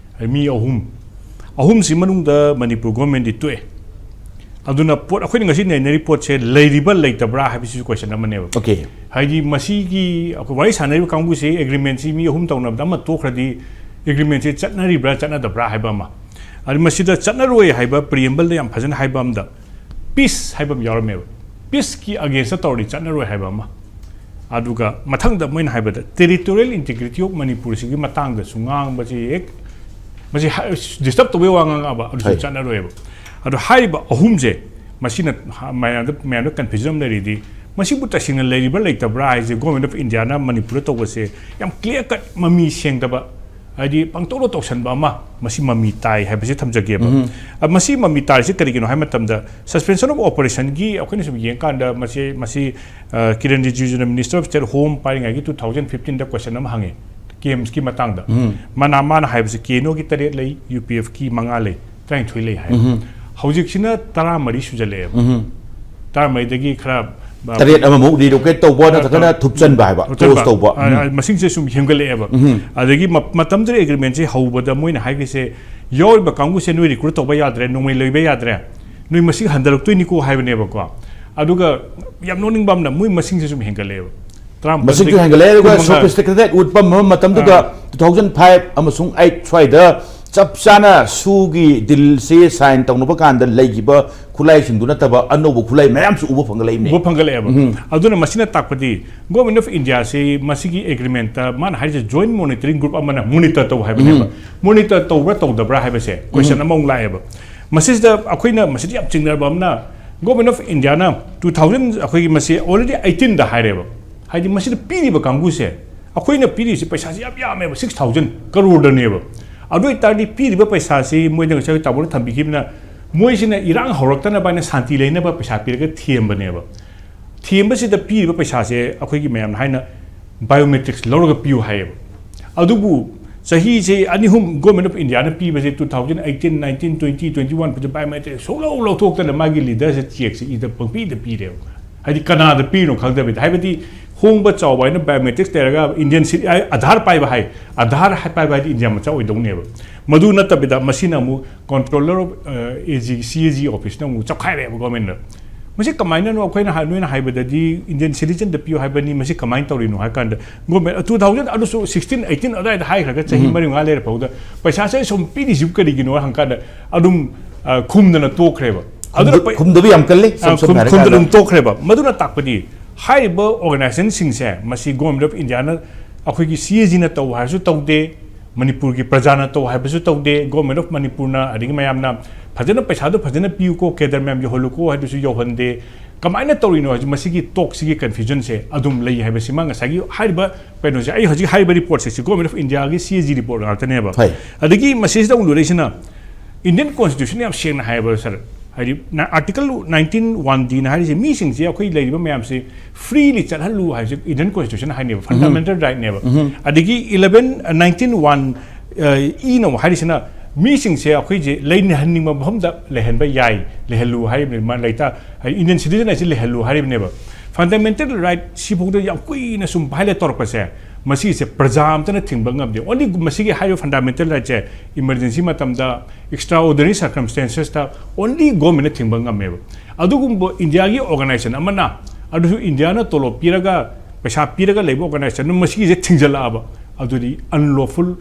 ꯃꯤ ꯑꯍꯨꯝ, ꯑꯍꯨꯝꯁꯤ ꯃꯅꯨꯡꯗ ꯃꯅꯤꯄꯨꯔ governmentꯗꯤ ꯇꯣꯛꯑꯦ꯫ ꯑꯗꯨꯅ ꯄꯣꯠ, ꯑꯩꯈꯣꯏꯅ ꯉꯁꯤ ꯅꯩꯅꯔꯤ ꯄꯣꯠꯁꯦ ꯂꯩꯔꯤꯕ ꯂꯩꯇꯕ꯭ꯔꯥ ꯍꯥꯏꯕꯁꯤꯁꯨ question ꯑꯃꯅꯦꯕ꯫ Okay. ꯃꯁꯤ ꯗꯤꯁꯇꯔꯕ ꯇꯧꯕꯒꯤ ꯋꯥ ꯉꯥꯡꯉꯛꯑꯕ ꯑꯗꯨꯁꯨ ꯆꯠꯅꯔꯣꯏꯕ꯫ ꯑꯗꯣ ꯍꯥꯏꯔꯤꯕ ꯑꯍꯨꯝꯁꯦ, ꯃꯁꯤꯅ ꯃꯌꯥꯝꯗ ꯃꯌꯥꯝꯗ ꯀꯟꯐ꯭ꯌꯨꯖꯟ ꯑꯃ ꯂꯩꯔꯤꯗꯤ, ꯃꯁꯤꯕꯨ ꯇꯁꯦꯡꯅ ꯂꯩꯔꯤꯕ꯭ꯔꯥ ꯂꯩꯇꯕ꯭ꯔꯥ ꯍꯥꯏꯁꯦ ꯒꯣꯔꯃꯦꯟ ꯑꯣꯐ ꯏꯟꯗꯤꯌꯥꯅ ꯃꯅꯤꯄꯨꯔꯗ ꯇꯧꯕꯁꯦ ꯌꯥꯝ ꯀ꯭ꯂꯤꯌꯥꯔ ꯀꯠ, ꯃꯃꯤ ꯁꯦꯡꯗꯕ, ꯍꯥꯏꯗꯤ ꯄꯪꯇꯧꯗ ꯇꯧꯁꯟꯕ ꯑꯃ, ꯃꯁꯤ ꯃꯃꯤ ꯇꯥꯏ ꯍꯥꯏꯕꯁꯤ ꯊꯝꯖꯒꯦꯕ꯫ ꯑ, ꯃꯁꯤ ꯃꯃꯤ ꯇꯥꯔꯤꯁꯤ ꯀꯔꯤꯒꯤꯅꯣ ꯍꯥꯏꯕ ꯃꯇꯝꯗ, ꯁꯁꯄꯦꯟꯁꯟ ꯑꯣꯐ ꯑꯣꯄꯔꯦꯁꯟꯒꯤ ꯑꯩꯈꯣꯏꯅ ꯁꯨꯝ ꯌꯦꯡꯀꯥꯟꯗ ꯃꯁꯤ ꯃꯁꯤ ꯑ, ꯀꯤꯔꯟ ꯔꯤꯖꯤꯖꯨꯅ ꯃꯤꯅꯤꯁꯇꯔ ꯑꯣꯐ ꯁ꯭ꯇꯦꯠ ꯍꯣꯝ ꯄꯥꯏꯔꯤꯉꯩꯒꯤ ꯇꯨ ꯊꯥꯎꯖꯟ ꯐꯤꯐꯇꯤꯟꯗ ꯀꯣꯏꯁꯟ ꯑꯃ ꯍꯪꯉꯤ, ꯀꯦꯝꯁꯀꯤ ꯃꯇꯥꯡꯗ꯫ ꯃꯅꯥ ꯃꯥꯅ ꯍꯥꯏꯕꯁꯤ ꯀꯦꯅꯣꯒꯤ ꯇꯔꯦꯠ ꯂꯩ, ꯌꯨ ꯄꯤ ꯑꯦꯐꯀꯤ ꯃꯉꯥ ꯂꯩ, ꯇꯔꯥꯅꯤꯊꯣꯏ ꯂꯩ ꯍꯥꯏ꯫ ꯍꯧꯖꯤꯛꯁꯤꯅ ꯇꯔꯥꯃꯔꯤ ꯁꯨꯖꯜꯂꯛꯑꯦꯕ꯫ ꯇꯔꯥꯃꯔꯤꯗꯒꯤ ꯈꯔ, ꯑ, ꯇꯔꯦꯠ ꯑꯃꯃꯨꯛ ꯔꯤꯂꯣꯀꯦꯠ ꯇꯧꯕ ꯅꯠꯇ꯭ꯔꯒꯅ ꯊꯨꯞꯆꯟꯕ ꯍꯥꯏꯕ, ꯀ꯭ꯂꯣꯖ ꯇꯧꯕ꯫ ꯑ, ꯑ, ꯃꯁꯤꯡꯁꯦ ꯁꯨꯝ ꯍꯦꯟꯒꯠꯂꯛꯑꯦꯕ꯫ ꯑꯗꯒꯤ ꯃ- ꯃꯇꯝꯗꯨꯗ ꯑꯦꯒ꯭ꯔꯤꯃꯦꯟꯁꯦ ꯍꯧꯕꯗ ꯃꯣꯏꯅ ꯍꯥꯏꯈ꯭ꯔꯤꯁꯦ, ꯌꯥꯎꯔꯤꯕ ꯀꯥꯡꯕꯨꯁꯦ ꯅꯣꯏ ꯔꯤꯀ꯭ꯔꯨꯠ ꯇꯧꯕ ꯌꯥꯗ꯭ꯔꯦ, ꯅꯣꯡꯃꯩ ꯂꯩꯕ ꯌꯥꯗ꯭ꯔꯦ, ꯅꯣꯏ ꯃꯁꯤꯡ ꯍꯟꯊꯔꯛꯇꯣꯏꯅꯤꯀꯣ ꯍꯥꯏꯕꯅꯦꯕꯀꯣ꯫ ꯑꯗꯨꯒ ꯌꯥꯝ ꯅꯣꯛꯅꯤꯡꯕ ꯑꯃꯅ, ꯃꯣꯏ ꯃꯁꯤꯡꯁꯦ ꯁꯨꯝ ꯍꯦꯟꯒꯠꯂꯛꯑꯦꯕ꯫ ꯇꯔꯥꯃꯥꯄꯜꯗꯒꯤ ꯃꯁꯤꯡꯁꯨ ꯍꯦꯟꯒꯠꯂꯛꯑꯦ꯫ ꯑꯗꯨꯒ ꯀꯨꯟꯃꯉꯥ꯫ Sophisticated ꯎꯠꯄ ꯃꯇꯝꯗꯨꯗ, ꯑꯥ꯫ ꯇꯨ ꯊꯥꯎꯖꯟ ꯐꯥꯏꯚ ꯑꯃꯁꯨꯡ ꯑꯩꯠ ꯁ꯭ꯋꯥꯏꯗ ꯆꯞ ꯆꯥꯅ ꯁꯨꯒꯤ ꯗꯤꯜꯁꯦ ꯁꯥꯏꯟ ꯇꯧꯅꯕ ꯀꯥꯟꯗ ꯂꯩꯈꯤꯕ ꯈꯨꯠꯂꯥꯏꯁꯤꯡꯗꯨ ꯅꯠꯇꯕ ꯑꯅꯧꯕ ꯈꯨꯠꯂꯥꯏ ꯃꯌꯥꯝꯁꯨ ꯎꯕ ꯐꯪꯒꯠꯂꯛꯏꯕꯅꯤ꯫ ꯎꯕ ꯐꯪꯒꯠꯂꯛꯑꯦꯕ꯫ ꯑꯗꯨꯅ ꯃꯁꯤꯅ ꯇꯥꯛꯄꯗꯤ, ꯒꯣꯔꯃꯦꯟ ꯑꯣꯐ ꯏꯟꯗꯤꯌꯥꯁꯤ ꯃꯁꯤꯒꯤ ꯑꯦꯒ꯭ꯔꯤꯃꯦꯟꯇ ꯃꯥꯅ ꯍꯥꯏꯔꯤꯁꯦ, ꯖꯣꯏꯟ ꯃꯣꯅꯤꯇꯔꯤꯡ ꯒ꯭ꯔꯨꯞ ꯑꯃꯅ ꯃꯣꯅꯤꯇꯔ ꯇꯧ ꯍꯥꯏꯕꯅꯦꯕ꯫ ꯃꯣꯅꯤꯇꯔ ꯇꯧꯕ꯭ꯔꯥ ꯇꯧꯗꯕ꯭ꯔꯥ ꯍꯥꯏꯕꯁꯦ ꯀꯣꯏꯁꯟ ꯑꯃꯃꯨꯛ ꯂꯥꯛꯑꯦꯕ꯫ ꯃꯁꯤꯁꯤꯗ ꯑꯩꯈꯣꯏꯅ ꯃꯁꯤꯗ ꯌꯥꯝ ꯆꯤꯡꯅꯕ ꯑꯃꯅ, government of Indian two thousand, ꯑꯩꯈꯣꯏꯒꯤ ꯃꯁꯤ ꯑꯣꯜꯔꯦꯗꯤ ꯑꯩꯠꯇꯤꯟꯗ ꯍꯥꯏꯔꯦꯕ꯫ ꯍꯥꯏꯗꯤ ꯃꯁꯤꯗ ꯄꯤꯔꯤꯕ ꯀꯥꯡꯕꯨꯁꯦ, ꯑꯩꯈꯣꯏꯅ ꯄꯤꯔꯤꯁꯤ ꯄꯩꯁꯥꯁꯤ ꯌꯥꯝ ꯌꯥꯝꯃꯦꯕ, ꯁꯤꯛꯁ ꯊꯥꯎꯖꯟ ꯀꯔꯣꯔꯗꯅꯦꯕ꯫ ꯑꯗꯨ ꯑꯣꯏꯇꯥꯔꯗꯤ ꯄꯤꯔꯤꯕ ꯄꯩꯁꯥꯁꯤ ꯃꯣꯏꯗ ꯉꯁꯥꯏ ꯇꯥꯃꯣꯅ ꯊꯝꯕꯤꯈꯤꯕꯅ, ꯃꯣꯏꯁꯤꯅ ꯏꯔꯥꯡ ꯍꯧꯔꯛꯇꯅꯕ ꯍꯥꯏꯅ ꯁꯥꯟꯇꯤ ꯂꯩꯅꯕ ꯄꯩꯁꯥ ꯄꯤꯔꯒ ꯊꯦꯝꯕꯅꯦꯕ꯫ ꯊꯦꯝꯕꯁꯤꯗ ꯄꯤꯔꯤꯕ ꯄꯩꯁꯥꯁꯦ ꯑꯩꯈꯣꯏꯒꯤ ꯃꯌꯥꯝꯅ ꯍꯥꯏꯅ ꯕꯥꯏꯑꯣꯃꯦꯇ꯭ꯔꯤꯛꯁ ꯂꯧꯔꯒ ꯄꯤꯌꯨ ꯍꯥꯏꯌꯦꯕ꯫ ꯑꯗꯨꯕꯨ ꯆꯍꯤꯁꯦ ꯑꯅꯤ ꯑꯍꯨꯝ ꯒꯣꯔꯃꯦꯟ ꯑꯣꯐ ꯏꯟꯗꯤꯌꯥꯅ ꯄꯤꯕꯁꯦ, two thousand eighteen, nineteen, twenty, twenty one ꯐꯥꯎꯗ ꯕꯥꯏꯑꯣꯃꯦꯇ꯭ꯔꯤꯛ ꯁꯨꯡꯂꯧ ꯂꯧꯊꯣꯛꯇꯅ ꯃꯥꯒꯤ ꯂꯤꯗꯔꯁꯦ ꯆꯦꯛꯁꯦ ꯏꯗ ꯄꯪꯄꯤꯗ ꯄꯤꯔꯦꯕ꯫ ꯍꯥꯏꯗꯤ ꯀꯅꯥꯗ ꯄꯤꯔꯤꯅꯣ ꯈꯪꯗꯕꯤꯗ꯫ ꯍꯥꯏꯕꯗꯤ ꯍꯣꯡꯕ ꯆꯥꯎꯕ ꯍꯥꯏꯅ ꯕꯥꯏꯑꯣꯃꯦꯇ꯭ꯔꯤꯛꯁ ꯂꯩꯔꯒ ꯏꯟꯗꯤꯌꯟ ꯁꯤ-, ꯑꯥꯙꯥꯔ ꯄꯥꯏꯕ ꯍꯥꯏ, ꯑꯥꯙꯥꯔ ꯍꯥꯏ-, ꯄꯥꯏꯕ ꯍꯥꯏꯗꯤ ꯏꯟꯗꯤꯌꯥ ꯃꯆꯥ ꯑꯣꯏꯗꯧꯅꯦꯕ꯫ ꯃꯗꯨ ꯅꯠꯇꯕꯤꯗ ꯃꯁꯤꯅ ꯑꯃꯨꯛ ꯀꯣꯟꯇ꯭ꯔꯣꯂꯔ ꯑꯣꯐ, ꯑ, ꯑꯦ ꯖꯤ, ꯁꯤ ꯑꯦ ꯖꯤ ꯑꯣꯐꯤꯁꯅ ꯑꯃꯨꯛ ꯆꯞꯈꯥꯏꯔꯛꯑꯦꯕ ꯒꯣꯔꯃꯦꯟꯅ꯫ ꯃꯁꯤ ꯀꯃꯥꯏꯅꯅꯣ? ꯑꯩꯈꯣꯏꯅ ꯍꯥꯏ-, ꯅꯣꯏꯅ ꯍꯥꯏꯕꯗꯗꯤ ꯏꯟꯗꯤꯌꯟ ꯁꯤꯇꯤꯖꯟꯗ ꯄꯤꯌꯨ ꯍꯥꯏꯕꯅꯤ, ꯃꯁꯤ ꯀꯃꯥꯏꯅ ꯇꯧꯔꯤꯅꯣ ꯍꯥꯏ ꯀꯥꯟꯗ, ꯒꯣꯔꯃꯦꯟ ꯇꯨ ꯊꯥꯎꯖꯟ, ꯑꯗꯨꯁꯨ ꯁꯤꯛꯁꯇꯤꯟ, ꯑꯩꯠꯇꯤꯟ ꯑꯗꯨꯋꯥꯏꯗ ꯍꯥꯏꯈ꯭ꯔꯒ ꯆꯍꯤ ꯃꯔꯤ ꯃꯉꯥ ꯂꯩꯔ ꯐꯥꯎꯗ ꯄꯩꯁꯥꯁꯦ ꯁꯨꯝ ꯄꯤꯔꯤꯁꯤꯕꯨ ꯀꯔꯤꯒꯤꯅꯣ ꯍꯪꯀꯥꯟꯗ ꯑꯗꯨꯝ, ꯑ, ꯈꯨꯝꯗꯅ ꯇꯣꯛꯈ꯭ꯔꯦꯕ꯫ ꯑꯗꯨꯅ ꯈꯨꯝꯗ-, ꯄꯩ-, ꯈꯨꯝꯗꯕ ꯌꯥꯝ ꯀꯜꯂꯤ, ꯑ, ꯏꯁꯝ ꯁꯝꯅ ꯈꯨꯝ-, ꯍꯥꯏꯔ ꯈꯨꯝꯗꯅ ꯀꯥꯟꯗ꯫ ꯑꯗꯨꯝ ꯇꯣꯛꯈ꯭ꯔꯦꯕ꯫ ꯃꯗꯨꯅ ꯇꯥꯛꯄꯗꯤ ꯍꯥꯏꯔꯤꯕ ꯑꯣꯔꯒꯅꯥꯏꯖꯦꯁꯟꯁꯤꯡꯁꯦ, ꯃꯁꯤ ꯒꯣꯔꯃꯦꯟ ꯑꯣꯐ ꯏꯟꯗꯤꯌꯥꯅ ꯑꯩꯈꯣꯏꯒꯤ ꯁꯤ ꯑꯦ ꯖꯤꯅ ꯇꯧ ꯍꯥꯏꯔꯁꯨ ꯇꯧꯗꯦ, ꯃꯅꯤꯄꯨꯔꯒꯤ ꯄ꯭ꯔꯖꯥꯅ ꯇꯧ ꯍꯥꯏꯕꯁꯨ ꯇꯧꯗꯦ, ꯒꯣꯔꯃꯦꯟ ꯑꯣꯐ ꯃꯅꯤꯄꯨꯔꯅ, ꯑꯗꯒꯤ ꯃꯌꯥꯝꯅ ꯐꯖꯅ ꯄꯩꯁꯥꯗꯣ ꯐꯖꯅ ꯄꯤꯌꯨꯀꯣ, ꯀꯦꯗꯔ ꯃꯌꯥꯝ ꯌꯧꯍꯜꯂꯨꯀꯣ ꯍꯥꯏꯗꯨꯁꯨ ꯌꯧꯍꯟꯗꯦ꯫ ꯀꯃꯥꯏꯅ ꯇꯧꯔꯤꯅꯣ ꯍꯥꯏꯁꯦ, ꯃꯁꯤꯒꯤ ꯇꯣꯛꯁꯤꯒꯤ ꯀꯟꯐ꯭ꯌꯨꯖꯟꯁꯦ ꯑꯗꯨꯝ ꯂꯩ ꯍꯥꯏꯕꯁꯤꯃ ꯉꯁꯥꯏꯒꯤ ꯍꯥꯏꯔꯤꯕ ꯀꯩꯅꯣꯁꯦ, ꯑꯩ ꯍꯧꯖꯤꯛ ꯍꯥꯏꯔꯤꯕ ꯔꯤꯄꯣꯔꯠꯁꯦ, ꯁꯤ ꯒꯣꯔꯃꯦꯟ ꯑꯣꯐ ꯏꯟꯗꯤꯌꯥꯒꯤ ꯁꯤ ꯑꯦ ꯖꯤ ꯔꯤꯄꯣꯔꯠ ꯉꯥꯛꯇꯅꯦꯕ꯫ ꯍꯣꯏ꯫ ꯑꯗꯒꯤ ꯃꯁꯤꯁꯤꯗ ꯑꯃꯨꯛ ꯂꯨꯔꯛꯏꯁꯤꯅ, ꯏꯟꯗꯤꯌꯟ ꯀꯣꯟꯁꯇꯤꯇ꯭ꯌꯨꯁꯟ ꯌꯥꯝ ꯁꯦꯡꯅ ꯍꯥꯏꯌꯦꯕ ꯁꯥꯔ, ꯍꯥꯏꯗꯤ ꯑꯥꯔꯇꯤꯀꯜ ꯅꯥꯏꯟꯇꯤꯟ ꯋꯥꯟ ꯗꯤꯅ ꯍꯥꯏꯔꯤꯁꯦ, ꯃꯤꯁꯤꯡꯁꯦ, ꯑꯩꯈꯣꯏ ꯂꯩꯔꯤꯕ ꯃꯌꯥꯝꯁꯦ ꯐ꯭ꯔꯤꯂꯤ ꯆꯠꯍꯜꯂꯨ ꯍꯥꯏꯕꯁꯦ ꯏꯟꯗꯤꯌꯟ ꯀꯣꯟꯁꯇꯤꯇ꯭ꯌꯨꯁꯟ ꯍꯥꯏꯅꯦꯕ, ꯐꯟꯗꯥꯃꯦꯟꯇꯦꯜ ꯔꯥꯏꯠꯅꯦꯕ꯫ ꯑꯗꯒꯤ ꯏꯂꯚꯦꯟ ꯅꯥꯏꯟꯇꯤꯟ ꯋꯥꯟ ꯏꯅ ꯑꯃꯨꯛ ꯍꯥꯏꯔꯤꯁꯤꯅ, ꯃꯤꯁꯤꯡꯁꯦ ꯑꯩꯈꯣꯏꯁꯦ ꯂꯩꯍꯟꯅꯤꯡꯕ ꯃꯐꯝꯗ ꯂꯩꯍꯟꯕ ꯌꯥꯏ, ꯂꯩꯍꯜꯂꯨ ꯍꯥꯏꯔꯤꯕꯅꯦ, ꯃꯥ ꯂꯩꯇꯥ, ꯍꯥꯏꯗꯤ ꯏꯟꯗꯤꯌꯟ ꯁꯤꯇꯤꯖꯟ ꯍꯥꯏꯁꯦ ꯂꯩꯍꯜꯂꯨ ꯍꯥꯏꯔꯤꯕꯅꯦꯕ꯫ ꯐꯟꯗꯥꯃꯦꯟꯇꯦꯜ ꯔꯥꯏꯠ ꯁꯤꯐꯥꯎꯗ ꯌꯥꯝ ꯀꯨꯏꯅ ꯁꯨꯝ ꯚꯥꯏꯂꯦꯠ ꯇꯧꯔꯛꯄꯁꯦ, ꯃꯁꯤꯁꯦ ꯄ꯭ꯔꯖꯥ ꯑꯃꯇꯅ ꯊꯤꯡꯕ ꯉꯝꯗꯦ꯫ ꯑꯣꯟꯂꯤ ꯃꯁꯤꯒꯤ ꯍꯥꯏꯔꯤꯕ ꯐꯟꯗꯥꯃꯦꯟꯇꯦꯜ ꯔꯥꯏꯠꯁꯦ ꯏꯃꯔꯖꯦꯟꯁꯤ ꯃꯇꯝꯗ, ꯑꯦꯛꯁꯇ꯭ꯔꯥ ꯑꯣꯔꯗꯤꯅꯔꯤ ꯁꯔꯀꯝꯁꯇꯦꯟꯁꯦꯁꯇ ꯑꯣꯟꯂꯤ ꯒꯣꯔꯃꯦꯟꯅ ꯊꯤꯡꯕ ꯉꯝꯃꯦꯕ꯫ ꯑꯗꯨꯒꯨꯝꯕ ꯏꯟꯗꯤꯌꯥꯒꯤ ꯑꯣꯔꯒꯅꯥꯏꯖꯦꯁꯟ ꯑꯃꯅ, ꯑꯗꯨꯁꯨ ꯏꯟꯗꯤꯌꯥꯅ ꯇꯣꯂꯣꯞ ꯄꯤꯔꯒ, ꯄꯩꯁꯥ ꯄꯤꯔꯒ ꯂꯩꯕ ꯑꯣꯔꯒꯅꯥꯏꯖꯦꯁꯟ ꯑꯃ ꯃꯁꯤꯒꯤꯁꯦ ꯊꯤꯡꯖꯤꯜꯂꯛꯑꯕ, ꯑꯗꯨꯗꯤ ꯑꯟꯂꯣꯐꯨꯜ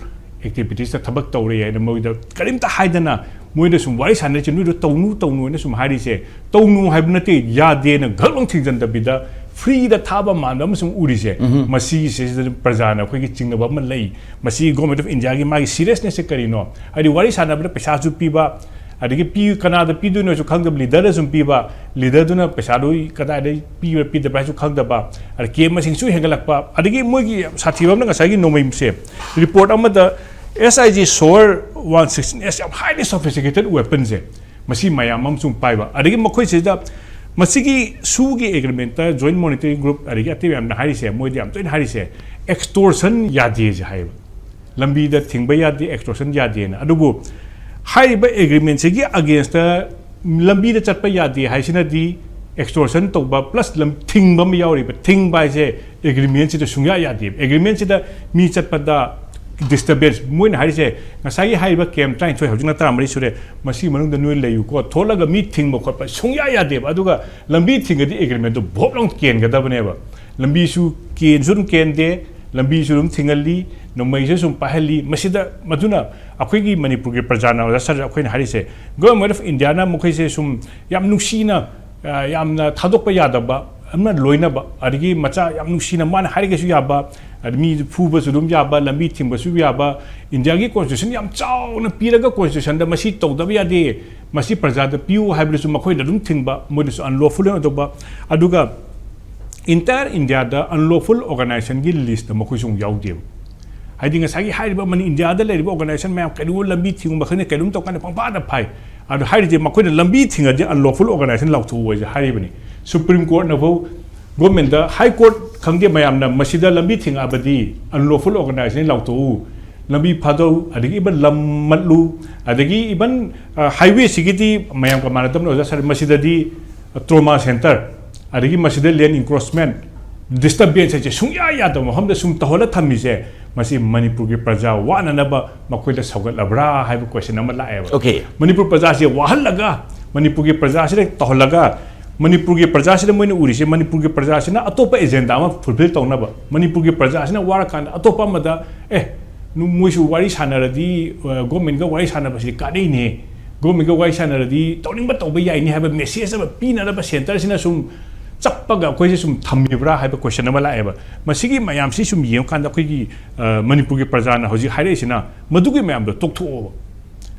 ꯑꯦꯛꯇꯤꯚꯤꯇꯤꯁꯇ ꯊꯕꯛ ꯇꯧꯔꯦ ꯍꯥꯏꯅ ꯃꯣꯏꯗ ꯀꯔꯤꯝꯇ ꯍꯥꯏꯗꯅ, ꯃꯣꯏꯗ ꯁꯨꯝ ꯋꯥꯔꯤ ꯁꯥꯟꯅꯔꯤꯁꯦ, "ꯅꯣꯏꯗꯣ ꯇꯧꯅꯨ, ꯇꯧꯅꯨ" ꯍꯥꯏꯅ ꯁꯨꯝ ꯍꯥꯏꯔꯤꯁꯦ, "ꯇꯧꯅꯨ" ꯍꯥꯏꯕ ꯅꯠꯇꯦ, "ꯌꯥꯗꯦꯅ" ꯘꯛ ꯂꯥꯎ ꯊꯤꯡꯖꯤꯟꯗꯕꯤꯗ, ꯐ꯭ꯔꯤꯗ ꯊꯥꯕ ꯃꯥꯟꯕ ꯑꯃꯁꯨꯡ ꯎꯔꯤꯁꯦ, ꯃꯁꯤꯒꯤꯁꯤꯗ ꯄ꯭ꯔꯖꯥꯅ ꯑꯩꯈꯣꯏꯒꯤ ꯆꯤꯡꯅꯕ ꯑꯃ ꯂꯩ꯫ ꯃꯁꯤ ꯒꯣꯔꯃꯦꯟ ꯑꯣꯐ ꯏꯟꯗꯤꯌꯥꯒꯤ ꯃꯥꯒꯤ ꯁꯤꯔꯤꯌꯁꯅꯦꯁꯁꯦ ꯀꯔꯤꯅꯣ? ꯍꯥꯏꯗꯤ ꯋꯥꯔꯤ ꯁꯥꯟꯅꯕꯗ ꯄꯩꯁꯥꯁꯨ ꯄꯤꯕ, ꯑꯗꯒꯤ ꯄꯤ-, ꯀꯅꯥꯗ ꯄꯤꯗꯣꯏꯅꯣꯁꯨ ꯈꯪꯗꯕ, ꯂꯤꯗꯔꯗ ꯁꯨꯝ ꯄꯤꯕ, ꯂꯤꯗꯔꯗꯨꯅ ꯄꯩꯁꯥꯗꯨ ꯀꯗꯥꯏꯗ ꯄꯤꯕ꯭ꯔꯥ ꯄꯤꯗꯕ꯭ꯔꯥ ꯍꯥꯏꯁꯨ ꯈꯪꯗꯕ, ꯑꯗ ꯀꯦꯝ ꯃꯁꯤꯡꯁꯨ ꯍꯦꯟꯒꯠꯂꯛꯄ, ꯑꯗꯒꯤ ꯃꯣꯏꯒꯤ ꯌꯥꯝ ꯁꯥꯊꯤꯕ ꯑꯃꯅ ꯉꯁꯥꯏꯒꯤ ꯅꯣꯡꯃꯩꯁꯦ, ꯔꯤꯄꯣꯔꯠ ꯑꯃꯗ ꯑꯦꯁ ꯑꯥꯏ ꯖꯤ ꯁꯣꯔ ꯋꯥꯟ ꯁꯤꯛꯁꯇꯤꯟ ꯑꯦꯁ ꯌꯥꯝ ꯍꯥꯏꯂꯤ ꯁꯣꯐꯤꯁꯇꯤꯀꯦꯇꯦꯠ ꯋꯦꯄꯟꯁꯦ, ꯃꯁꯤ ꯃꯌꯥꯝ ꯑꯃꯁꯨ ꯄꯥꯏꯕ, ꯑꯗꯒꯤ ꯃꯈꯣꯏꯁꯤꯗ ꯃꯁꯤꯒꯤ ꯁꯨꯒꯤ ꯑꯦꯒ꯭ꯔꯤꯃꯦꯟꯇ, ꯖꯣꯏꯟ ꯃꯣꯅꯤꯇꯔꯤꯡ ꯒ꯭ꯔꯨꯞ, ꯑꯗꯒꯤ ꯑꯇꯩ ꯃꯌꯥꯝꯅ ꯍꯥꯏꯔꯤꯁꯦ, ꯃꯣꯏꯗꯤ ꯌꯥꯝ ꯇꯣꯏꯅ ꯍꯥꯏꯔꯤꯁꯦ, ꯑꯦꯛꯁꯇꯣꯔꯁꯟ ꯌꯥꯗꯦꯁꯦ ꯍꯥꯏꯌꯦꯕ꯫ ꯂꯝꯕꯤꯗ ꯊꯤꯡꯕ ꯌꯥꯗꯦ, ꯑꯦꯛꯁꯇꯣꯔꯁꯟ ꯌꯥꯗꯦꯅ꯫ ꯑꯗꯨꯕꯨ ꯍꯥꯏꯔꯤꯕ ꯑꯦꯒ꯭ꯔꯤꯃꯦꯟꯁꯤꯒꯤ ꯑꯒꯦꯟꯁꯇ ꯂꯝꯕꯤꯗ ꯆꯠꯄ ꯌꯥꯗꯦ ꯍꯥꯏꯁꯤꯅꯗꯤ ꯑꯦꯛꯁꯇꯣꯔꯁꯟ ꯇꯧꯕ ꯄ꯭ꯂꯁ ꯂꯝ ꯊꯤꯡꯕ ꯑꯃ ꯌꯥꯎꯔꯤꯕ꯫ ꯊꯤꯡꯕ ꯍꯥꯏꯁꯦ ꯑꯦꯒ꯭ꯔꯤꯃꯦꯟꯁꯤꯗ ꯁꯨꯡꯌꯥ ꯌꯥꯗꯦꯕ꯫ ꯑꯦꯒ꯭ꯔꯤꯃꯦꯟꯁꯤꯗ ꯃꯤ ꯆꯠꯄꯗ ꯗꯤꯁꯇꯔꯕꯦꯟꯁ, ꯃꯣꯏꯅ ꯍꯥꯏꯔꯤꯁꯦ, ꯉꯁꯥꯏꯒꯤ ꯍꯥꯏꯔꯤꯕ ꯀꯦꯝ ꯇꯔꯥꯅꯤꯊꯣꯏ, ꯍꯧꯖꯤꯛꯅ ꯇꯔꯥꯃꯔꯤ ꯁꯨꯔꯦ, ꯃꯁꯤꯒꯤ ꯃꯅꯨꯡꯗ ꯅꯣꯏ ꯂꯩꯌꯨꯀꯣ, ꯊꯣꯛꯂꯒ ꯃꯤ ꯊꯤꯡꯕ ꯈꯣꯠꯄ ꯁꯨꯡꯌꯥ ꯌꯥꯗꯦꯕ꯫ ꯑꯗꯨꯒ ꯂꯝꯕꯤ ꯊꯤꯡꯒꯗꯤ ꯑꯦꯒ꯭ꯔꯤꯃꯦꯟꯗꯨ ꯚꯣꯞ ꯂꯥꯎ ꯀꯦꯟꯒꯗꯕꯅꯦꯕ꯫ ꯂꯝꯕꯤꯁꯨ ꯀꯦꯟꯁꯨ ꯑꯗꯨꯝ ꯀꯦꯟꯗꯦ, ꯂꯝꯕꯤꯁꯨ ꯑꯗꯨꯝ ꯊꯤꯡꯍꯜꯂꯤ, ꯅꯣꯡꯃꯩꯁꯨ ꯁꯨꯝ ꯄꯥꯏꯍꯜꯂꯤ꯫ ꯃꯁꯤꯗ, ꯃꯗꯨꯅ ꯑꯩꯈꯣꯏꯒꯤ ꯃꯅꯤꯄꯨꯔꯒꯤ ꯄ꯭ꯔꯖꯥꯅ, ꯑꯣꯖꯥ ꯁꯥꯔ, ꯑꯩꯈꯣꯏꯅ ꯍꯥꯏꯔꯤꯁꯦ, ꯒꯣꯔꯃꯦꯟ ꯑꯣꯐ ꯏꯟꯗꯤꯌꯥꯅ ꯃꯈꯣꯏꯁꯦ ꯁꯨꯝ ꯌꯥꯝ ꯅꯨꯡꯁꯤꯅ, ꯑ, ꯌꯥꯝꯅ ꯊꯥꯗꯣꯛꯄ ꯌꯥꯗꯕ, ꯑꯃ ꯂꯣꯏꯅꯕ, ꯑꯗꯒꯤ ꯃꯆꯥ ꯌꯥꯝ ꯅꯨꯡꯁꯤꯅ ꯃꯥꯅ ꯍꯥꯏꯔꯒꯁꯨ ꯌꯥꯕ, ꯑꯗ ꯃꯤ ꯐꯨꯕꯁꯨ ꯑꯗꯨꯝ ꯌꯥꯕ, ꯂꯝꯕꯤ ꯊꯤꯡꯕꯁꯨ ꯌꯥꯕ, ꯏꯟꯗꯤꯌꯥꯒꯤ ꯀꯣꯟꯁꯇꯤꯇ꯭ꯌꯨꯁꯟ ꯌꯥꯝ ꯆꯥꯎꯅ ꯄꯤꯔꯒ ꯀꯣꯟꯁꯇꯤꯇ꯭ꯌꯨꯁꯟꯗ ꯃꯁꯤ ꯇꯧꯗꯕ ꯌꯥꯗꯦ, ꯃꯁꯤ ꯄ꯭ꯔꯖꯥꯗ ꯄꯤꯌꯨ ꯍꯥꯏꯕꯗꯨꯁꯨ ꯃꯈꯣꯏꯅ ꯑꯗꯨꯝ ꯊꯤꯡꯕ, ꯃꯣꯏꯗꯁꯨ ꯑꯟꯂꯣꯐꯨꯜ ꯑꯣꯏꯅ ꯇꯧꯕ꯫ ꯑꯗꯨꯒ entire India ꯗ unlawful organization ꯒꯤ list ꯇ ꯃꯈꯣꯏꯁꯨ ꯑꯃꯨꯛ ꯌꯥꯎꯗꯦꯕ꯫ ꯍꯥꯏꯗꯤ ꯉꯁꯥꯏꯒꯤ ꯍꯥꯏꯔꯤꯕ ꯃꯅꯤ ꯏꯟꯗꯤꯌꯥꯗ ꯂꯩꯔꯤꯕ organization ꯃꯌꯥꯝ ꯀꯩꯅꯣ ꯂꯝꯕꯤ ꯊꯤꯡꯕ ꯈꯪꯗꯦ, ꯀꯩꯅꯣꯝ ꯇꯧꯀꯥꯟꯗ ꯄꯪꯐꯥꯗ ꯐꯥꯏ꯫ ꯑꯗꯣ ꯍꯥꯏꯔꯤꯁꯦ ꯃꯈꯣꯏꯅ ꯂꯝꯕꯤ ꯊꯤꯡꯉꯗꯤ unlawful organization ꯂꯥꯎꯊꯣꯛꯎ ꯍꯥꯏꯁꯦ ꯍꯥꯏꯔꯤꯕꯅꯤ꯫ Supreme Court ꯅ ꯐꯥꯎ government ꯇ, High Court ꯈꯪꯗꯦ ꯃꯌꯥꯝꯅ ꯃꯁꯤꯗ ꯂꯝꯕꯤ ꯊꯤꯡꯉꯛꯑꯕꯗꯤ unlawful organization ꯂꯥꯎꯊꯣꯛꯎ, ꯂꯝꯕꯤ ꯐꯥꯗꯧ, ꯑꯗꯒꯤ even ꯂꯝ ꯃꯠꯂꯨ, ꯑꯗꯒꯤ even highway ꯁꯤꯒꯤꯗꯤ ꯃꯌꯥꯝꯒ ꯃꯥꯟꯅꯗꯕꯅ ꯑꯣꯖꯥ ꯁꯥꯔ, ꯃꯁꯤꯗꯗꯤ trauma center, ꯑꯗꯒꯤ ꯃꯁꯤꯗ land encroachment, disturbance ꯍꯥꯏꯁꯦ ꯁꯨꯡꯌꯥ ꯌꯥꯗꯕ ꯃꯐꯝꯗ ꯁꯨꯝ ꯇꯧꯍꯜꯂ ꯊꯝꯃꯤꯁꯦ, ꯃꯁꯤ ꯃꯅꯤꯄꯨꯔꯒꯤ ꯄ꯭ꯔꯖꯥ ꯋꯥꯅꯅꯕ ꯃꯈꯣꯏꯗ ꯁꯧꯒꯠꯂꯕ꯭ꯔꯥ ꯍꯥꯏꯕ question ꯑꯃ ꯂꯥꯛꯑꯦꯕ꯫ Okay. ꯃꯅꯤꯄꯨꯔ ꯄ꯭ꯔꯖꯥꯁꯦ ꯋꯥꯍꯜꯂꯒ, ꯃꯅꯤꯄꯨꯔꯒꯤ ꯄ꯭ꯔꯖꯥꯁꯤꯗ ꯇꯧꯍꯜꯂꯒ, ꯃꯅꯤꯄꯨꯔꯒꯤ ꯄ꯭ꯔꯖꯥꯁꯤꯗ ꯃꯣꯏꯅ ꯎꯔꯤꯁꯦ, ꯃꯅꯤꯄꯨꯔꯒꯤ ꯄ꯭ꯔꯖꯥꯁꯤꯅ ꯑꯇꯣꯞꯄ agenda ꯑꯃ fulfill ꯇꯧꯅꯕ, ꯃꯅꯤꯄꯨꯔꯒꯤ ꯄ꯭ꯔꯖꯥꯁꯤꯅ ꯋꯥꯔꯀꯥꯟꯗ ꯑꯇꯣꯞꯄ ꯑꯃꯗ, ꯑꯦ, ꯅꯨ-, ꯃꯣꯏꯁꯨ ꯋꯥꯔꯤ ꯁꯥꯟꯅꯔꯗꯤ, ꯑ, government ꯀ ꯋꯥꯔꯤ ꯁꯥꯟꯅꯕꯁꯤꯗꯤ ꯀꯥꯟꯅꯩꯅꯦ, government ꯀ ꯋꯥꯔꯤ ꯁꯥꯟꯅꯔꯗꯤ ꯇꯧꯅꯤꯡꯕ ꯇꯧꯕ ꯌꯥꯏꯅꯤ ꯍꯥꯏꯕ message ꯑꯃ ꯄꯤꯅꯅꯕ centre ꯁꯤꯅ ꯁꯨꯝ ꯆꯞꯄꯒ ꯑꯩꯈꯣꯏꯁꯦ ꯁꯨꯝ ꯊꯝꯃꯤꯕ꯭ꯔꯥ ꯍꯥꯏꯕ question ꯑꯃ ꯂꯥꯛꯑꯦꯕ꯫ ꯃꯁꯤꯒꯤ ꯃꯌꯥꯝꯁꯤ ꯁꯨꯝ ꯌꯦꯡꯉꯀꯥꯟꯗ ꯑꯩꯈꯣꯏꯒꯤ, ꯑ, ꯃꯅꯤꯄꯨꯔꯒꯤ ꯄ꯭ꯔꯖꯥꯅ ꯍꯧꯖꯤꯛ ꯍꯥꯏꯔꯛꯏꯁꯤꯅ ꯃꯗꯨꯒꯤ ꯃꯌꯥꯝꯗꯣ ꯇꯣꯛꯊꯣꯛꯑꯣꯕ꯫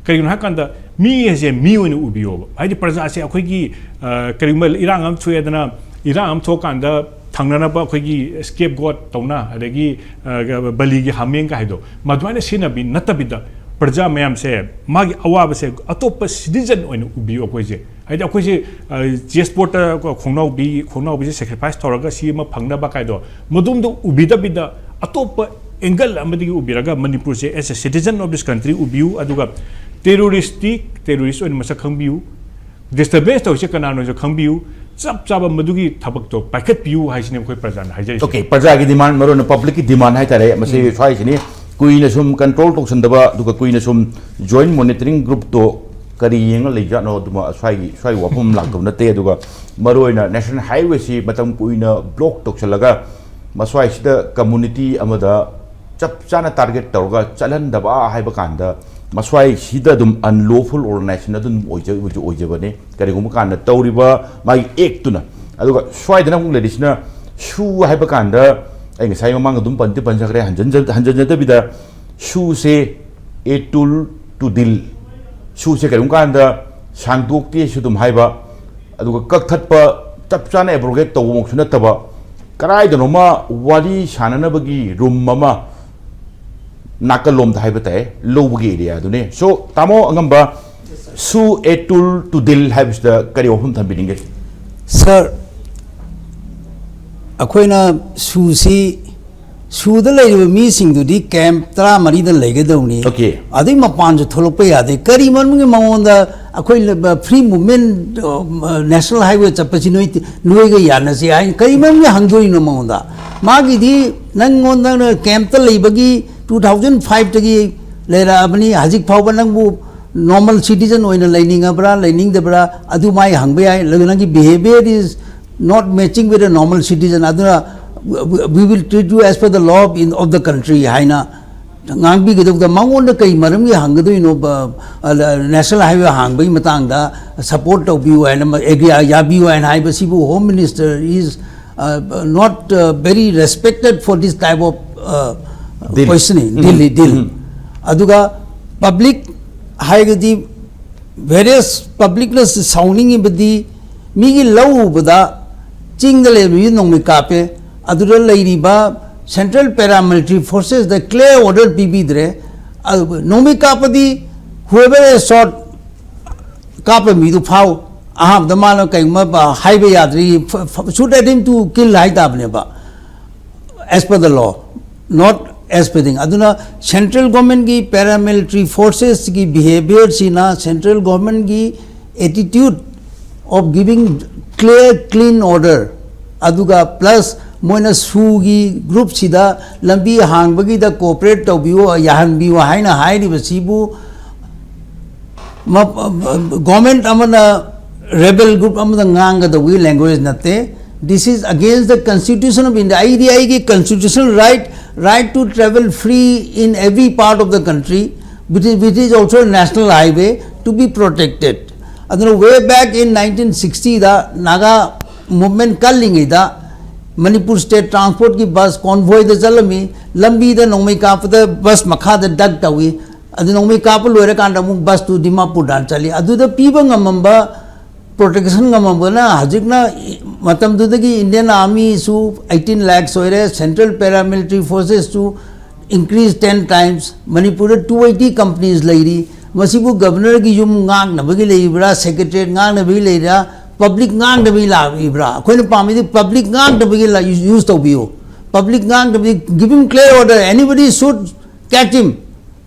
ꯀꯔꯤꯒꯤꯅꯣ ꯍꯥꯏꯀꯥꯟꯗ ꯃꯤ ꯑꯁꯦ ꯃꯤ ꯑꯣꯏꯅ ꯎꯕꯤꯌꯣꯕ꯫ ꯍꯥꯏꯗꯤ ꯄ꯭ꯔꯖꯥꯁꯦ ꯑꯩꯈꯣꯏꯒꯤ, ꯑ, ꯀꯔꯤꯒꯨꯝꯕ ꯏꯔꯥꯡ ꯑꯃ ꯊꯣꯛꯑꯦꯗꯅ, ꯏꯔꯥꯡ ꯑꯃ ꯊꯣꯛꯑꯀꯥꯟꯗ ꯊꯪꯅꯅꯕ ꯑꯩꯈꯣꯏꯒꯤ scapegoat ꯇꯧꯅ, ꯑꯗꯒꯤ, ꯑ, ꯕꯂꯤꯒꯤ ꯍꯥꯃꯦꯡꯒ ꯍꯥꯏꯗꯣ, ꯃꯗꯨꯃꯥꯏꯅ ꯁꯤꯖꯤꯟꯅꯕꯤ ꯅꯠꯇꯕꯤꯗ, ꯄ꯭ꯔꯖꯥ ꯃꯌꯥꯝꯁꯦ ꯃꯥꯒꯤ ꯑꯋꯥꯕꯁꯦ ꯑꯇꯣꯞꯄ citizen ꯑꯣꯏꯅ ꯎꯕꯤꯌꯨ꯫ ꯑꯩꯈꯣꯏꯁꯦ, ꯍꯥꯏꯗꯤ ꯑꯩꯈꯣꯏꯁꯦ, ꯑ, chessboard ꯇ ꯀꯣ ꯈꯣꯡꯅꯥꯎꯕꯤ, ꯈꯣꯡꯅꯥꯎꯕꯤꯁꯦ sacrifice ꯇꯧꯔꯒ ꯁꯤ ꯑꯃ ꯐꯪꯅꯕ ꯀꯥꯏꯗꯣ, ꯃꯗꯨꯝꯗ ꯎꯕꯤꯗꯕꯤꯗ ꯑꯇꯣꯞꯄ angle ꯑꯃꯗꯒꯤ ꯎꯕꯤꯔꯒ ꯃꯅꯤꯄꯨꯔꯁꯦ as a citizen of this country ꯎꯕꯤꯌꯨ꯫ ꯑꯗꯨꯒ terrorist ꯇꯤ terrorist ꯑꯣꯏꯅ ꯃꯁꯛ ꯈꯪꯕꯤꯌꯨ, disturbance ꯇꯧꯔꯤꯁꯦ ꯀꯅꯥꯅꯣꯁꯨ ꯈꯪꯕꯤꯌꯨ, ꯆꯞ ꯆꯥꯕ ꯃꯗꯨꯒꯤ ꯊꯕꯛꯇꯣ ꯄꯥꯏꯈꯠꯄꯤꯌꯨ ꯍꯥꯏꯁꯤꯅꯦ ꯑꯩꯈꯣꯏ ꯄ꯭ꯔꯖꯥꯅ ꯍꯥꯏꯖꯔꯤꯁꯦ꯫ Okay, ꯄ꯭ꯔꯖꯥꯒꯤ demand, ꯃꯔꯨꯑꯣꯏꯅ public ꯀꯤ demand ꯍꯥꯏꯇꯥꯔꯦ, ꯃꯁꯤ ꯁ꯭ꯋꯥꯏꯁꯤꯅꯤ꯫ ꯀꯨꯏꯅ ꯁꯨꯝ control ꯇꯧꯁꯟꯗꯕ, ꯑꯗꯨꯒ ꯀꯨꯏꯅ ꯁꯨꯝ joint monitoring group ꯇꯣ ꯀꯔꯤ ꯌꯦꯡꯉ ꯂꯩꯖꯥꯠꯅꯣ, ꯑꯗꯨꯃ ꯁ꯭ꯋꯥꯏꯒꯤ, ꯁ꯭ꯋꯥꯏꯒꯤ ꯋꯥꯐꯝ ꯑꯃ ꯂꯥꯛꯇꯕ ꯅꯠꯇꯦ꯫ ꯑꯗꯨꯒ ꯃꯔꯨꯑꯣꯏꯅ national highway ꯁꯤ ꯃꯇꯝ ꯀꯨꯏꯅ block ꯇꯧꯁꯜꯂꯒ ꯃꯁ꯭ꯋꯥꯏꯁꯤꯗ community ꯑꯃꯗ ꯆꯞ ꯆꯥꯅ target ꯇꯧꯔꯒ ꯆꯠꯍꯟꯗꯕ ꯍꯥꯏꯕ ꯀꯥꯟꯗ ꯃꯁ꯭ꯋꯥꯏꯁꯤꯗ ꯑꯗꯨꯝ unlawful organization ꯑꯗꯨꯝ ꯑꯣꯏꯖ-, ꯑꯣꯏꯖ-, ꯑꯣꯏꯖꯕꯅꯤ꯫ ꯀꯔꯤꯒꯨꯝꯕ ꯀꯥꯟꯗ ꯇꯧꯔꯤꯕ ꯃꯥꯒꯤ act ꯇꯨꯅ ꯑꯗꯨꯒ ꯁ꯭ꯋꯥꯏꯗꯅ ꯑꯃꯨꯛ ꯂꯩꯔꯤꯁꯤꯅ ꯁꯨ ꯍꯥꯏꯕ ꯀꯥꯟꯗ, ꯑꯩ ꯉꯁꯥꯏ ꯃꯃꯥꯡꯗ ꯑꯗꯨꯝ ꯄꯟꯗꯤ ꯄꯟꯖꯈ꯭ꯔꯦ, ꯍꯟꯖꯟꯖ-, ꯍꯟꯖꯟꯖꯗꯕꯤꯗ, ꯁꯨꯁꯦ ꯑꯦ ꯇꯨꯜ ꯇꯨ ꯗꯤꯜ, ꯁꯨꯁꯦ ꯀꯔꯤꯒꯨꯝꯕ ꯀꯥꯟꯗ ꯁꯥꯡꯗꯣꯛꯇꯦꯁꯨ ꯑꯗꯨꯝ ꯍꯥꯏꯕ, ꯑꯗꯨꯒ ꯀꯛꯊꯠꯄ, ꯆꯞ ꯆꯥꯅ ꯑꯦꯕ꯭ꯔꯣꯒꯦꯠ ꯇꯧꯕꯃꯛꯁꯨ ꯅꯠꯇꯕ, ꯀꯗꯥꯏꯗꯅꯣꯃ ꯋꯥꯔꯤ ꯁꯥꯟꯅꯅꯕꯒꯤ ꯔꯨꯝ ꯑꯃ ꯅꯥꯀꯜꯂꯣꯝꯗ ꯍꯥꯏꯕ ꯇꯥꯏ, ꯂꯧꯕꯒꯤ ꯑꯦꯔꯤꯌꯥꯗꯨꯅꯤ꯫ ꯁꯣ, ꯇꯥꯃꯣ ꯑꯉꯝꯕ, ꯁꯨ ꯑꯦ ꯇꯨꯜ ꯇꯨ ꯗꯤꯜ ꯍꯥꯏꯕꯁꯤꯗ ꯀꯔꯤ ꯋꯥꯐꯝ ꯊꯝꯕꯤꯅꯤꯡꯒꯦ? ꯁꯥꯔ, ꯑꯩꯈꯣꯏꯅ ꯁꯨꯁꯤ, ꯁꯨꯗ ꯂꯩꯔꯤꯕ ꯃꯤꯁꯤꯡꯗꯨꯗꯤ ꯀꯦꯝꯞ ꯇꯔꯥꯃꯔꯤꯗ ꯂꯩꯒꯗꯧꯅꯤ꯫ Okay. ꯑꯗꯨꯏ ꯃꯄꯥꯟꯁꯨ ꯊꯣꯛꯂꯛꯄ ꯌꯥꯗꯦ꯫ ꯀꯔꯤ ꯃꯔꯝꯒꯤ ꯃꯉꯣꯟꯗ ꯑꯩꯈꯣꯏ ꯐ꯭ꯔꯤ ꯃꯨꯚꯃꯦꯟ, ꯅꯦꯁꯅꯦꯜ ꯍꯥꯏꯋꯦ ꯆꯠꯄꯁꯤ ꯅꯣꯏ, ꯅꯣꯏꯒ ꯌꯥꯅꯁꯤ ꯍꯥꯏ, ꯀꯔꯤ ꯃꯔꯝꯒꯤ ꯍꯪꯗꯣꯔꯤꯅꯣ ꯃꯉꯣꯟꯗ? ꯃꯥꯒꯤꯗꯤ ꯅꯪꯉꯣꯟꯗ ꯀꯦꯝꯞꯇ ꯂꯩꯕꯒꯤ ꯇꯨ ꯊꯥꯎꯖꯟ ꯐꯥꯏꯚꯇꯒꯤ ꯂꯩꯔꯛꯑꯕꯅꯤ, ꯍꯧꯖꯤꯛ ꯐꯥꯎꯕ ꯅꯪꯕꯨ ꯅꯣꯔꯃꯦꯜ ꯁꯤꯇꯤꯖꯟ ꯑꯣꯏꯅ ꯂꯩꯅꯤꯡꯉꯕ꯭ꯔꯥ, ꯂꯩꯅꯤꯡꯗꯕ꯭ꯔꯥ, ꯑꯗꯨ ꯃꯥꯏ ꯍꯪꯕ ꯌꯥꯏ꯫ ꯑꯗꯨ ꯅꯪꯒꯤ behaviour is not matching with a normal citizen, ꯑꯗꯨꯅ we will treat you as per the law of, in, of the country ꯍꯥꯏꯅ ꯉꯥꯡꯕꯤꯒꯗꯧꯕꯗ, ꯃꯉꯣꯟꯗ ꯀꯩ ꯃꯔꯝꯒꯤ ꯍꯪꯒꯗꯣꯏꯅꯣ? ꯅꯦꯁꯅꯦꯜ ꯍꯥꯏꯋꯦ ꯍꯥꯡꯕꯒꯤ ꯃꯇꯥꯡꯗ ꯁꯄꯣꯔꯠ ꯇꯧꯕꯤꯌꯨ ꯍꯥꯏꯅ, ꯑꯦꯒ꯭ꯔꯤ ꯌꯥꯕꯤꯌꯨ ꯍꯥꯏꯅ ꯍꯥꯏꯕꯁꯤꯕꯨ home minister is not very respected for this type of Deal. questioning, deal, deal. ꯑꯗꯨꯒ ꯄꯕ꯭ꯂꯤꯛ ꯍꯥꯏꯔꯒꯗꯤ, ꯚꯦꯔꯤꯌꯁ ꯄꯕ꯭ꯂꯤꯛꯅ ꯁꯥꯎꯅꯤꯡꯉꯤꯕꯗꯤ, ꯃꯤꯒꯤ ꯂꯧ ꯎꯕꯗ ꯆꯤꯡꯗ ꯂꯩꯕ ꯃꯤ ꯅꯣꯡꯃꯩ ꯀꯥꯞꯄꯦ, ꯑꯗꯨꯗ ꯂꯩꯔꯤꯕ ꯁꯦꯟꯇ꯭ꯔꯦꯜ ꯄꯦꯔꯥꯃꯤꯂꯤꯇꯔꯤ ꯐꯣꯔꯁꯦꯁꯇ ꯀ꯭ꯂꯤꯌꯥꯔ ꯑꯣꯔꯗꯔ ꯄꯤꯕꯤꯗ꯭ꯔꯦ꯫ ꯑꯗꯨ ꯅꯣꯡꯃꯩ ꯀꯥꯞꯄꯗꯤ, whoever is shot, ꯀꯥꯞꯄ ꯃꯤꯗꯨ ꯐꯥꯎ꯫ ꯑꯍꯥꯟꯕꯗ ꯃꯥꯅ ꯀꯩꯒꯨꯝꯕ ꯍꯥꯏꯕ ꯌꯥꯗ꯭ꯔꯤ, shoot at him to kill ꯍꯥꯏ ꯇꯥꯕꯅꯦꯕ, as per the law, not as per thing. ꯑꯗꯨꯅ ꯁꯦꯟꯇ꯭ꯔꯦꯜ ꯒꯣꯔꯃꯦꯟꯒꯤ ꯄꯦꯔꯥꯃꯤꯂꯤꯇꯔꯤ ꯐꯣꯔꯁꯦꯁꯀꯤ ꯕꯤꯍꯦꯕꯤꯌꯔꯁꯤꯅ ꯁꯦꯟꯇ꯭ꯔꯦꯜ ꯒꯣꯔꯃꯦꯟꯒꯤ attitude of giving clear, clean order, ꯑꯗꯨꯒ ꯄ꯭ꯂꯁ ꯃꯣꯏꯅ ꯁꯨꯒꯤ ꯒ꯭ꯔꯨꯞꯁꯤꯗ ꯂꯝꯕꯤ ꯍꯥꯡꯕꯒꯤꯗ ꯀꯣꯑꯣꯄꯔꯦꯠ ꯇꯧꯕꯤꯌꯨ, ꯌꯥꯍꯟꯕꯤꯌꯨ ꯍꯥꯏꯅ ꯍꯥꯏꯔꯤꯕꯁꯤꯕꯨ ꯒꯣꯔꯃꯦꯟ ꯑꯃꯅ ꯔꯦꯕꯦꯜ ꯒ꯭ꯔꯨꯞ ꯑꯃꯗ ꯉꯥꯡꯒꯗꯧꯕꯒꯤ ꯂꯦꯡꯒ꯭ꯋꯦꯖ ꯅꯠꯇꯦ꯫ This is against the Constitution of India. ꯑꯩꯗꯤ ꯑꯩꯒꯤ constitutional right, right to travel free in every part of the country, which is, which is also a national highway, to be protected. ꯑꯗꯨꯅ way back in nineteen sixtyꯗ Naga movement ꯀꯜꯂꯤꯉꯩꯗ Manipur state ꯇ꯭ꯔꯥꯟꯁꯄꯣꯔꯠꯀꯤ bus ꯀꯣꯟꯚꯣꯏꯗ ꯆꯠꯂꯝꯃꯤ, ꯂꯝꯕꯤꯗ ꯅꯣꯡꯃꯩ ꯀꯥꯞꯄꯗ ꯕꯁ ꯃꯈꯥꯗ ꯗꯛ ꯇꯧꯏ, ꯑꯗꯨ ꯅꯣꯡꯃꯩ ꯀꯥꯞꯄ ꯂꯣꯏꯔꯀꯥꯟꯗ ꯑꯃꯨꯛ ꯕꯁꯇꯨ ꯗꯤꯃꯥꯄꯨꯔꯗ ꯆꯠꯂꯤ꯫ ꯑꯗꯨꯗ ꯄꯤꯕ ꯉꯝꯃꯝꯕ ꯄ꯭ꯔꯣꯇꯦꯛꯁꯟ ꯉꯝꯃꯝꯕꯅ ꯍꯧꯖꯤꯛꯅ ꯃꯇꯝꯗꯨꯗꯒꯤ ꯏꯟꯗꯤꯌꯟ ꯑꯥꯔꯃꯤꯁꯨ ꯑꯩꯠꯇꯤꯟ ꯂꯥꯛꯁ ꯑꯣꯏꯔꯦ, ꯁꯦꯟꯇ꯭ꯔꯦꯜ ꯄꯦꯔꯥꯃꯤꯂꯤꯇꯔꯤ ꯐꯣꯔꯁꯦꯁꯁꯨ increase ten times꯫ ꯃꯅꯤꯄꯨꯔꯗ two eighty companies ꯂꯩꯔꯤ꯫ ꯃꯁꯤꯕꯨ ꯒꯕꯔꯅꯔꯒꯤ ꯌꯨꯝ ꯉꯥꯛꯅꯕꯒꯤ ꯂꯩꯔꯤꯕ꯭ꯔꯥ, ꯁꯦꯀ꯭ꯔꯦꯇꯔꯤꯌꯦꯠ ꯉꯥꯛꯅꯕꯒꯤ ꯂꯩꯔꯤꯕ꯭ꯔꯥ, ꯄꯕ꯭ꯂꯤꯛ ꯉꯥꯛꯅꯕꯒꯤ ꯂꯥꯛꯂꯤꯕ꯭ꯔꯥ? ꯑꯩꯈꯣꯏꯅ ꯄꯥꯝꯃꯤꯗꯤ ꯄꯕ꯭ꯂꯤꯛ ꯉꯥꯛꯅꯕꯒꯤ ꯌꯨꯁ ꯇꯧꯕꯤꯌꯨ꯫ ꯄꯕ꯭ꯂꯤꯛ ꯉꯥꯛꯅꯕꯒꯤ, give him clear order, anybody should catch him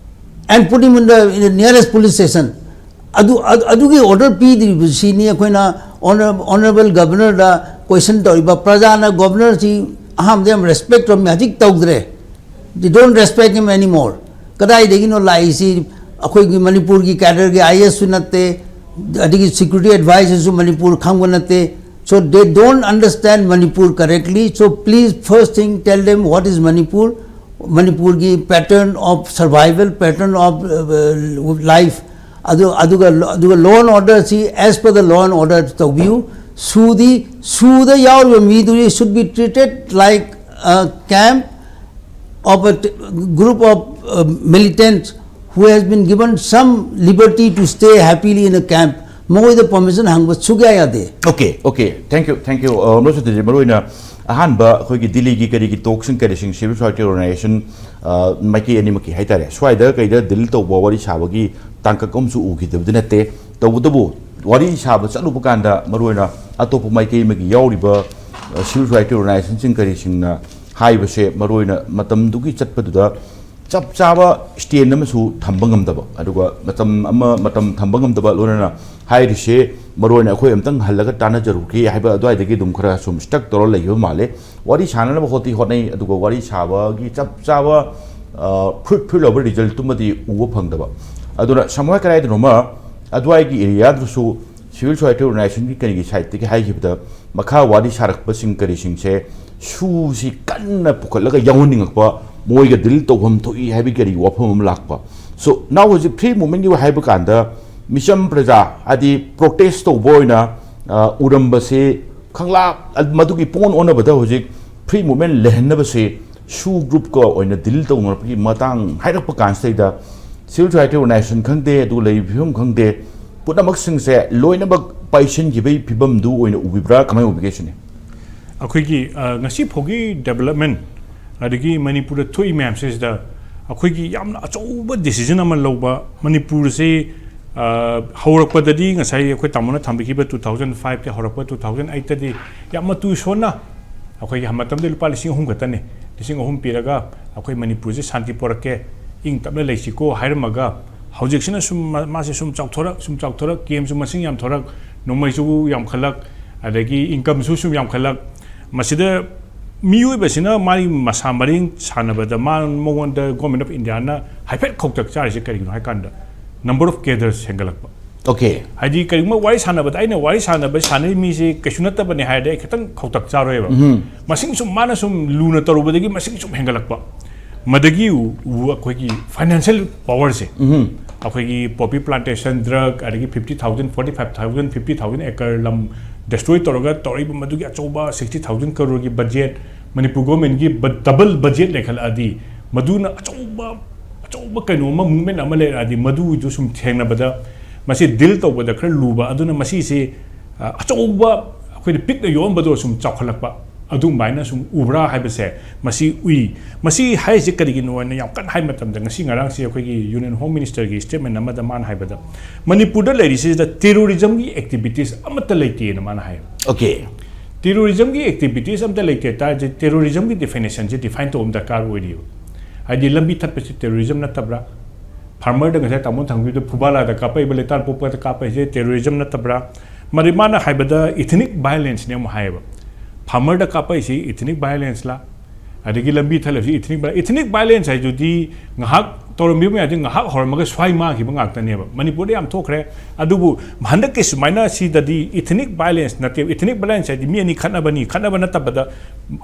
and put him in the, in the nearest police station꯫ ꯑꯗꯨ ꯑꯗꯨ- ꯑꯗꯨꯒꯤ ꯑꯣꯔꯗꯔ ꯄꯤꯗ꯭ꯔꯤꯕꯁꯤꯅꯤ ꯑꯩꯈꯣꯏꯅ ꯑꯣꯅꯔꯦꯕꯜ ꯒꯕꯔꯅꯔꯗ ꯀꯣꯏꯁꯟ ꯇꯧꯔꯤꯕ꯫ ꯄ꯭ꯔꯖꯥꯅ ꯒꯕꯔꯅꯔꯁꯤ ꯑꯍꯥꯟꯕꯗ ꯌꯥꯝ ꯔꯦꯁꯄꯦꯛ ꯇꯧꯔꯝꯃꯤ, ꯍꯧꯖꯤꯛ ꯇꯧꯗ꯭ꯔꯦ꯫ They don't respect him anymore꯫ ꯀꯗꯥꯏꯗꯒꯤꯅꯣ ꯂꯥꯛꯏꯁꯤ? ꯑꯩꯈꯣꯏꯒꯤ ꯃꯅꯤꯄꯨꯔꯒꯤ ꯀꯦꯗꯔꯒꯤ ꯑꯥꯏ ꯑꯦꯁꯁꯨ ꯅꯠꯇꯦ, ꯑꯗꯒꯤ ꯁꯦꯀ꯭ꯌꯨꯔꯤꯇꯤ ꯑꯦꯗꯚꯥꯏꯖꯔꯁꯨ ꯃꯅꯤꯄꯨꯔ ꯈꯪꯕ ꯅꯠꯇꯦ꯫ So they don't understand Manipur correctly. So please, first thing, tell them what is Manipur, ꯃꯅꯤꯄꯨꯔꯒꯤ pattern of survival, pattern of life, ꯑꯗꯨ ꯑꯗꯨꯒ ꯑꯗꯨꯒ law and order ꯁꯤ as per the law and order ꯇꯧꯕꯤꯌꯨ꯫ ꯁꯨꯗꯤ, ꯁꯨꯗ ꯌꯥꯎꯔꯤꯕ ꯃꯤꯗꯨꯗꯤ should be treated like a camp of a t- group of uh, militants who has been given some liberty to stay happily in a camp. ꯃꯉꯣꯏꯗ permission ꯍꯪꯕ ꯁꯨꯛꯌꯥ ꯌꯥꯗꯦ꯫ Okay, okay, thank you, thank you. ꯃꯔꯨꯞ ꯁꯇꯤꯟꯖꯤꯠ, ꯃꯔꯨꯑꯣꯏꯅ ꯑꯍꯥꯟꯕ ꯑꯩꯈꯣꯏꯒꯤ ꯗꯤꯜꯂꯤꯒꯤ ꯀꯔꯤꯒꯤ ꯇꯣꯛꯁꯤꯡ ꯀꯔꯤꯁꯤꯡ ꯁꯤꯚꯤꯜ ꯁꯣꯁꯥꯏꯇꯤ ꯑꯣꯔꯒꯅꯥꯏꯖꯦꯁꯟ ꯃꯥꯏꯀꯩ ꯑꯅꯤꯃꯛꯀꯤ ꯍꯥꯏꯇꯥꯔꯦ, ꯁ꯭ꯋꯥꯏꯗ ꯀꯩꯗ ꯗꯤꯜ ꯇꯧꯕ ꯋꯥꯔꯤ ꯁꯥꯕꯒꯤ ꯇꯥꯡꯀꯛ ꯑꯃꯁꯨ ꯎꯈꯤꯗꯕꯗꯤ ꯅꯠꯇꯦ꯫ ꯇꯧꯕꯇꯕꯨ ꯋꯥꯔꯤ ꯁꯥꯕ ꯆꯠꯂꯨꯕ ꯀꯥꯟꯗ ꯃꯔꯨꯑꯣꯏꯅ ꯑꯇꯣꯞꯄ ꯃꯥꯏꯀꯩ ꯑꯃꯒꯤ ꯌꯥꯎꯔꯤꯕ ꯁꯤꯚꯤꯜ ꯁꯣꯁꯥꯏꯇꯤ ꯑꯣꯔꯒꯅꯥꯏꯖꯦꯁꯟꯁꯤꯡ ꯀꯔꯤꯁꯤꯡꯅ ꯍꯥꯏꯕꯁꯦ ꯃꯔꯨꯑꯣꯏꯅ ꯃꯇꯝꯗꯨꯒꯤ ꯆꯠꯄꯗꯨꯗ ꯆꯞ ꯆꯥꯕ ꯁ꯭ꯇꯦꯟ ꯑꯃꯁꯨ ꯊꯝꯕ ꯉꯝꯗꯕ, ꯑꯗꯨꯒ ꯃꯇꯝ ꯑꯃ ꯃꯇꯝ ꯊꯝꯕ ꯉꯝꯗꯕ ꯂꯣꯏꯅꯅ ꯍꯥꯏꯔꯤꯁꯦ ꯃꯔꯨꯑꯣꯏꯅ ꯑꯩꯈꯣꯏ ꯑꯝꯇꯪ ꯍꯜꯂꯒ ꯇꯥꯟꯅꯖꯔꯨꯒꯦ ꯍꯥꯏꯕ ꯑꯗꯨꯋꯥꯏꯗꯒꯤ ꯑꯗꯨꯝ ꯈꯔ ꯁꯨꯝ ꯁ꯭ꯇꯛ ꯇꯧꯔ ꯂꯩꯈꯤꯕ ꯃꯥꯜꯂꯦ꯫ ꯋꯥꯔꯤ ꯁꯥꯟꯅꯅꯕ ꯍꯣꯠꯇꯤ ꯍꯣꯠꯅꯩ, ꯑꯗꯨꯒ ꯋꯥꯔꯤ ꯁꯥꯕꯒꯤ ꯆꯞ ꯆꯥꯕ ꯐ꯭ꯔꯨꯠꯐꯨꯜ ꯑꯣꯏꯕ ꯔꯤꯖꯜꯇꯨꯃꯗꯤ ꯎꯕ ꯐꯪꯗꯕ꯫ ꯑꯗꯨꯅ ꯁꯝꯍꯥꯏ ꯀꯗꯥꯏꯗꯅꯣꯃ ꯑꯗꯨꯋꯥꯏꯒꯤ ꯑꯦꯔꯤꯌꯥꯗꯨꯁꯨ ꯁꯤꯚꯤꯜ ꯁꯣꯁꯥꯏꯇꯤ ꯑꯣꯔꯒꯅꯥꯏꯖꯦꯁꯟꯒꯤ ꯀꯔꯤꯒꯤ ꯁꯥꯏꯠꯇꯒꯤ ꯍꯥꯏꯈꯤꯕꯗ ꯃꯈꯥ ꯋꯥꯔꯤ ꯁꯥꯔꯛꯄꯁꯤꯡ ꯀꯔꯤꯁꯤꯡꯁꯦ ꯁꯨꯁꯤ ꯀꯟꯅ ꯄꯨꯈꯠꯂꯒ ꯌꯥꯎꯍꯟꯅꯤꯡꯉꯛꯄ, ꯃꯣꯏꯒ ꯗꯤꯜ ꯇꯧꯐꯝ ꯊꯣꯛꯏ ꯍꯥꯏꯕꯒꯤ ꯀꯔꯤ ꯋꯥꯐꯝ ꯑꯃ ꯂꯥꯛꯄ꯫ So now ꯍꯧꯖꯤꯛ ꯐ꯭ꯔꯤ ꯃꯨꯚꯃꯦꯟꯒꯤ ꯍꯥꯏꯕ ꯀꯥꯟꯗ ꯃꯤꯆꯝ ꯄ꯭ꯔꯖꯥ ꯍꯥꯏꯗꯤ ꯄ꯭ꯔꯣꯇꯦꯁ ꯇꯧꯕ ꯑꯣꯏꯅ ꯑ, ꯎꯔꯝꯕꯁꯦ ꯈꯪꯂꯥ ꯃꯗꯨꯒꯤ ꯄꯣꯟ ꯑꯣꯟꯅꯕꯗ ꯍꯧꯖꯤꯛ free movement ꯂꯩꯍꯟꯅꯕꯁꯦ ꯁꯨ ꯒ꯭ꯔꯨꯞꯀ ꯑꯣꯏꯅ ꯗꯤꯜ ꯇꯧꯅꯔꯛꯄꯒꯤ ꯃꯇꯥꯡ ꯍꯥꯏꯔꯛꯄ ꯀꯥꯟꯁꯤꯗꯩꯗ, civil society organization ꯈꯪꯗꯦ, ꯑꯗꯨꯒ ꯂꯩꯔꯤꯕ ꯐꯤꯕꯝ ꯈꯪꯗꯦ, ꯄꯨꯝꯅꯃꯛꯁꯤꯡꯁꯦ ꯂꯣꯏꯅꯃꯛ ꯄꯥꯏꯁꯤꯟꯈꯤꯕꯒꯤ ꯐꯤꯕꯝꯗꯨ ꯑꯣꯏꯅ ꯎꯕꯤꯕ꯭ꯔꯥ, ꯀꯃꯥꯏꯅ ꯎꯕꯤꯒꯦ ꯁꯤꯅꯤ? ꯑꯩꯈꯣꯏꯒꯤ ꯉꯁꯤ ꯐꯥꯎꯒꯤ development, ꯑꯗꯒꯤ ꯃꯅꯤꯄꯨꯔꯗ ꯊꯣꯛꯏ ꯃꯌꯥꯝꯁꯤꯗ ꯑꯩꯈꯣꯏꯒꯤ ꯌꯥꯝꯅ ꯑꯆꯧꯕ decision ꯑꯃ ꯂꯧꯕ, ꯃꯅꯤꯄꯨꯔꯁꯤ ꯍꯧꯔꯛꯄꯗꯗꯤ ꯉꯁꯥꯏ ꯑꯩꯈꯣꯏ ꯇꯥꯃꯣꯅ ꯊꯝꯕꯤꯈꯤꯕ two thousand five ꯇ ꯍꯧꯔꯛꯄ, two thousand eight ꯇꯗꯤ ꯌꯥꯝ ꯃꯇꯨ ꯁꯣꯟꯅ ꯑꯩꯈꯣꯏꯒꯤ ꯃꯇꯝꯗ ꯂꯨꯄꯥ ꯂꯤꯁꯤꯡ ꯑꯍꯨꯝ ꯈꯛꯇꯅꯤ꯫ ꯂꯤꯁꯤꯡ ꯑꯍꯨꯝ ꯄꯤꯔꯒ ꯑꯩꯈꯣꯏ ꯃꯅꯤꯄꯨꯔꯁꯦ ꯁꯥꯟꯇꯤ ꯄꯣꯔꯛꯀꯦ, ꯏꯪ ꯇꯞꯅ ꯂꯩꯁꯤꯀꯣ ꯍꯥꯏꯔꯝꯃꯒ, ꯍꯧꯖꯤꯛꯁꯤꯅ ꯁꯨꯝ ꯃꯥꯁꯦ ꯁꯨꯝ ꯆꯥꯎꯊꯣꯔꯛ, ꯁꯨꯝ ꯆꯥꯎꯊꯣꯔꯛ, camp ꯁꯨ ꯃꯁꯤꯡ ꯌꯥꯝꯊꯣꯔꯛ, ꯅꯣꯡꯃꯩꯁꯨ ꯌꯥꯝꯈꯠꯂꯛ, ꯑꯗꯒꯤ income ꯁꯨ ꯁꯨꯝ ꯌꯥꯝꯈꯠꯂꯛ꯫ ꯃꯁꯤꯗ ꯃꯤꯑꯣꯏꯕꯁꯤꯅ ꯃꯥꯒꯤ ꯃꯁꯥ ꯃꯔꯦꯡ ꯁꯥꯟꯅꯕꯗ ꯃꯥ, ꯃꯉꯣꯟꯗ Government of India ꯅ ꯍꯥꯏꯐꯦꯠ ꯈꯧꯇꯛ ꯆꯥꯔꯤꯁꯦ ꯀꯔꯤꯒꯤꯅꯣ ꯍꯥꯏ ꯀꯥꯟꯗ, number of cadres ꯍꯦꯟꯒꯠꯂꯛꯄ꯫ Okay. ꯍꯥꯏꯗꯤ ꯀꯔꯤꯒꯨꯝꯕ ꯋꯥꯔꯤ ꯁꯥꯟꯅꯕꯗ ꯑꯩꯅ ꯋꯥꯔꯤ ꯁꯥꯟꯅꯕ, ꯁꯥꯟꯅꯔꯤ ꯃꯤꯁꯦ ꯀꯩꯁꯨ ꯅꯠꯇꯕꯅꯦ ꯍꯥꯏꯔꯗꯤ ꯑꯩ ꯈꯤꯇꯪ ꯈꯧꯇꯛ ꯆꯥꯔꯣꯏꯕ꯫ ꯃꯁꯤꯡ ꯁꯨꯝ, ꯃꯥꯅ ꯁꯨꯝ ꯂꯨꯅ ꯇꯧꯔꯨꯕꯗꯒꯤ ꯃꯁꯤꯡ ꯁꯨꯝ ꯍꯦꯟꯒꯠꯂꯛꯄ꯫ ꯃꯗꯒꯤ ꯎ-, ꯎ-, ꯑꯩꯈꯣꯏꯒꯤ financial power ꯁꯦ, ꯑꯩꯈꯣꯏꯒꯤ poppy plantation, drug, ꯑꯗꯒꯤ fifty thousand, forty five thousand, fifty thousand acre ꯂꯝ destroy ꯇꯧꯔꯒ ꯇꯧꯔꯛꯏꯕ ꯃꯗꯨꯒꯤ ꯑꯆꯧꯕ sixty thousand crore ꯒꯤ budget, ꯃꯅꯤꯄꯨꯔ government ꯀꯤ double budget ꯂꯩꯈꯠꯂꯛꯑꯗꯤ, ꯃꯗꯨꯅ ꯑꯆꯧꯕ, ꯑꯆꯧꯕ ꯀꯩꯅꯣ ꯑꯃ, movement ꯑꯃ ꯂꯩꯔꯛꯑꯗꯤ, ꯃꯗꯨꯒꯤꯗꯨ ꯁꯨꯝ ꯊꯦꯡꯅꯕꯗ ꯃꯁꯤ deal ꯇꯧꯕꯗ ꯈꯔ ꯂꯨꯕ꯫ ꯑꯗꯨꯅ ꯃꯁꯤꯁꯦ, ꯑ, ꯑꯆꯧꯕ, ꯑꯩꯈꯣꯏꯅ ꯄꯤꯛꯅ ꯌꯣꯛꯑꯝꯕꯗꯣ ꯁꯨꯝ ꯆꯥꯎꯈꯠꯂꯛꯄ, ꯑꯗꯨꯃꯥꯏꯅ ꯁꯨꯝ ꯎꯕ꯭ꯔꯥ ꯍꯥꯏꯕꯁꯦ ꯃꯁꯤ ꯎꯏ꯫ ꯃꯁꯤ ꯍꯥꯏꯔꯤꯁꯦ ꯀꯔꯤꯒꯤꯅꯣ ꯍꯥꯏꯅ ꯌꯥꯝ ꯀꯟꯅ ꯍꯥꯏꯕ ꯃꯇꯝꯗ, ꯉꯁꯤ ꯉꯔꯥꯡꯁꯤ ꯑꯩꯈꯣꯏꯒꯤ Union Home Minister ꯒꯤ statement ꯑꯃꯗ ꯃꯥꯅ ꯍꯥꯏꯕꯗ, ꯃꯅꯤꯄꯨꯔꯗ ꯂꯩꯔꯤꯁꯤꯗ terrorism ꯒꯤ activities ꯑꯃꯠꯇ ꯂꯩꯇꯦꯅ ꯃꯥꯅ ꯍꯥꯏ꯫ Okay. Terrorism ꯒꯤ activities ꯑꯝꯇ ꯂꯩꯇꯦ ꯇꯥꯔꯗꯤ, terrorism ꯒꯤ definition ꯁꯦ define ꯇꯧꯕ ꯑꯃ ꯗꯔꯀꯥꯔ ꯑꯣꯏꯔꯤꯕ꯫ ꯍꯥꯏꯗꯤ ꯂꯝꯕꯤ ꯊꯠꯄꯁꯤ terrorism ꯅꯠꯇꯕ꯭ꯔꯥ? Farmer ꯗ ꯉꯁꯥꯏ ꯇꯥꯃꯣ ꯊꯝꯕꯤꯕꯗ ꯐꯨꯕꯥꯂꯥꯗ ꯀꯥꯞꯄꯛꯏꯕ, ꯂꯩꯇꯥꯟ ꯄꯣꯛꯄꯗ ꯀꯥꯞꯄꯛꯏꯁꯦ terrorism ꯅꯠꯇꯕ꯭ꯔꯥ? ꯃꯔꯤ ꯃꯥꯅ ꯍꯥꯏꯕꯗ ethnic violence ꯅꯦ ꯑꯃꯨꯛ ꯍꯥꯏꯌꯦꯕ꯫ Farmer ꯗ ꯀꯥꯞꯄꯛꯏꯁꯤ ethnic violence ꯂꯥ? ꯑꯗꯒꯤ ꯂꯝꯕꯤ ꯊꯠꯂꯤꯕꯁꯤ ethnic violence, ethnic violence ꯍꯥꯏꯗꯨꯗꯤ ꯉꯥꯏꯍꯥꯛ ꯇꯧꯔꯝꯃꯤꯕ ꯃꯌꯥꯝꯁꯤ ꯉꯥꯏꯍꯥꯛ ꯍꯧꯔꯝꯃꯒ ꯁ꯭ꯋꯥꯏ ꯃꯥꯡꯈꯤꯕ ꯉꯥꯛꯇꯅꯦꯕ꯫ ꯃꯅꯤꯄꯨꯔꯗ ꯌꯥꯝ ꯊꯣꯛꯈ꯭ꯔꯦ꯫ ꯑꯗꯨꯕꯨ ꯍꯟꯗꯛꯀꯤ ꯁꯨꯃꯥꯏꯅ ꯁꯤꯗꯗꯤ ethnic violence ꯅꯠꯇꯦꯕ꯫ Ethnic violence ꯍꯥꯏꯗꯤ ꯃꯤ ꯑꯅꯤ ꯈꯠꯅꯕꯅꯤ, ꯈꯠꯅꯕ ꯅꯠꯇꯕꯗ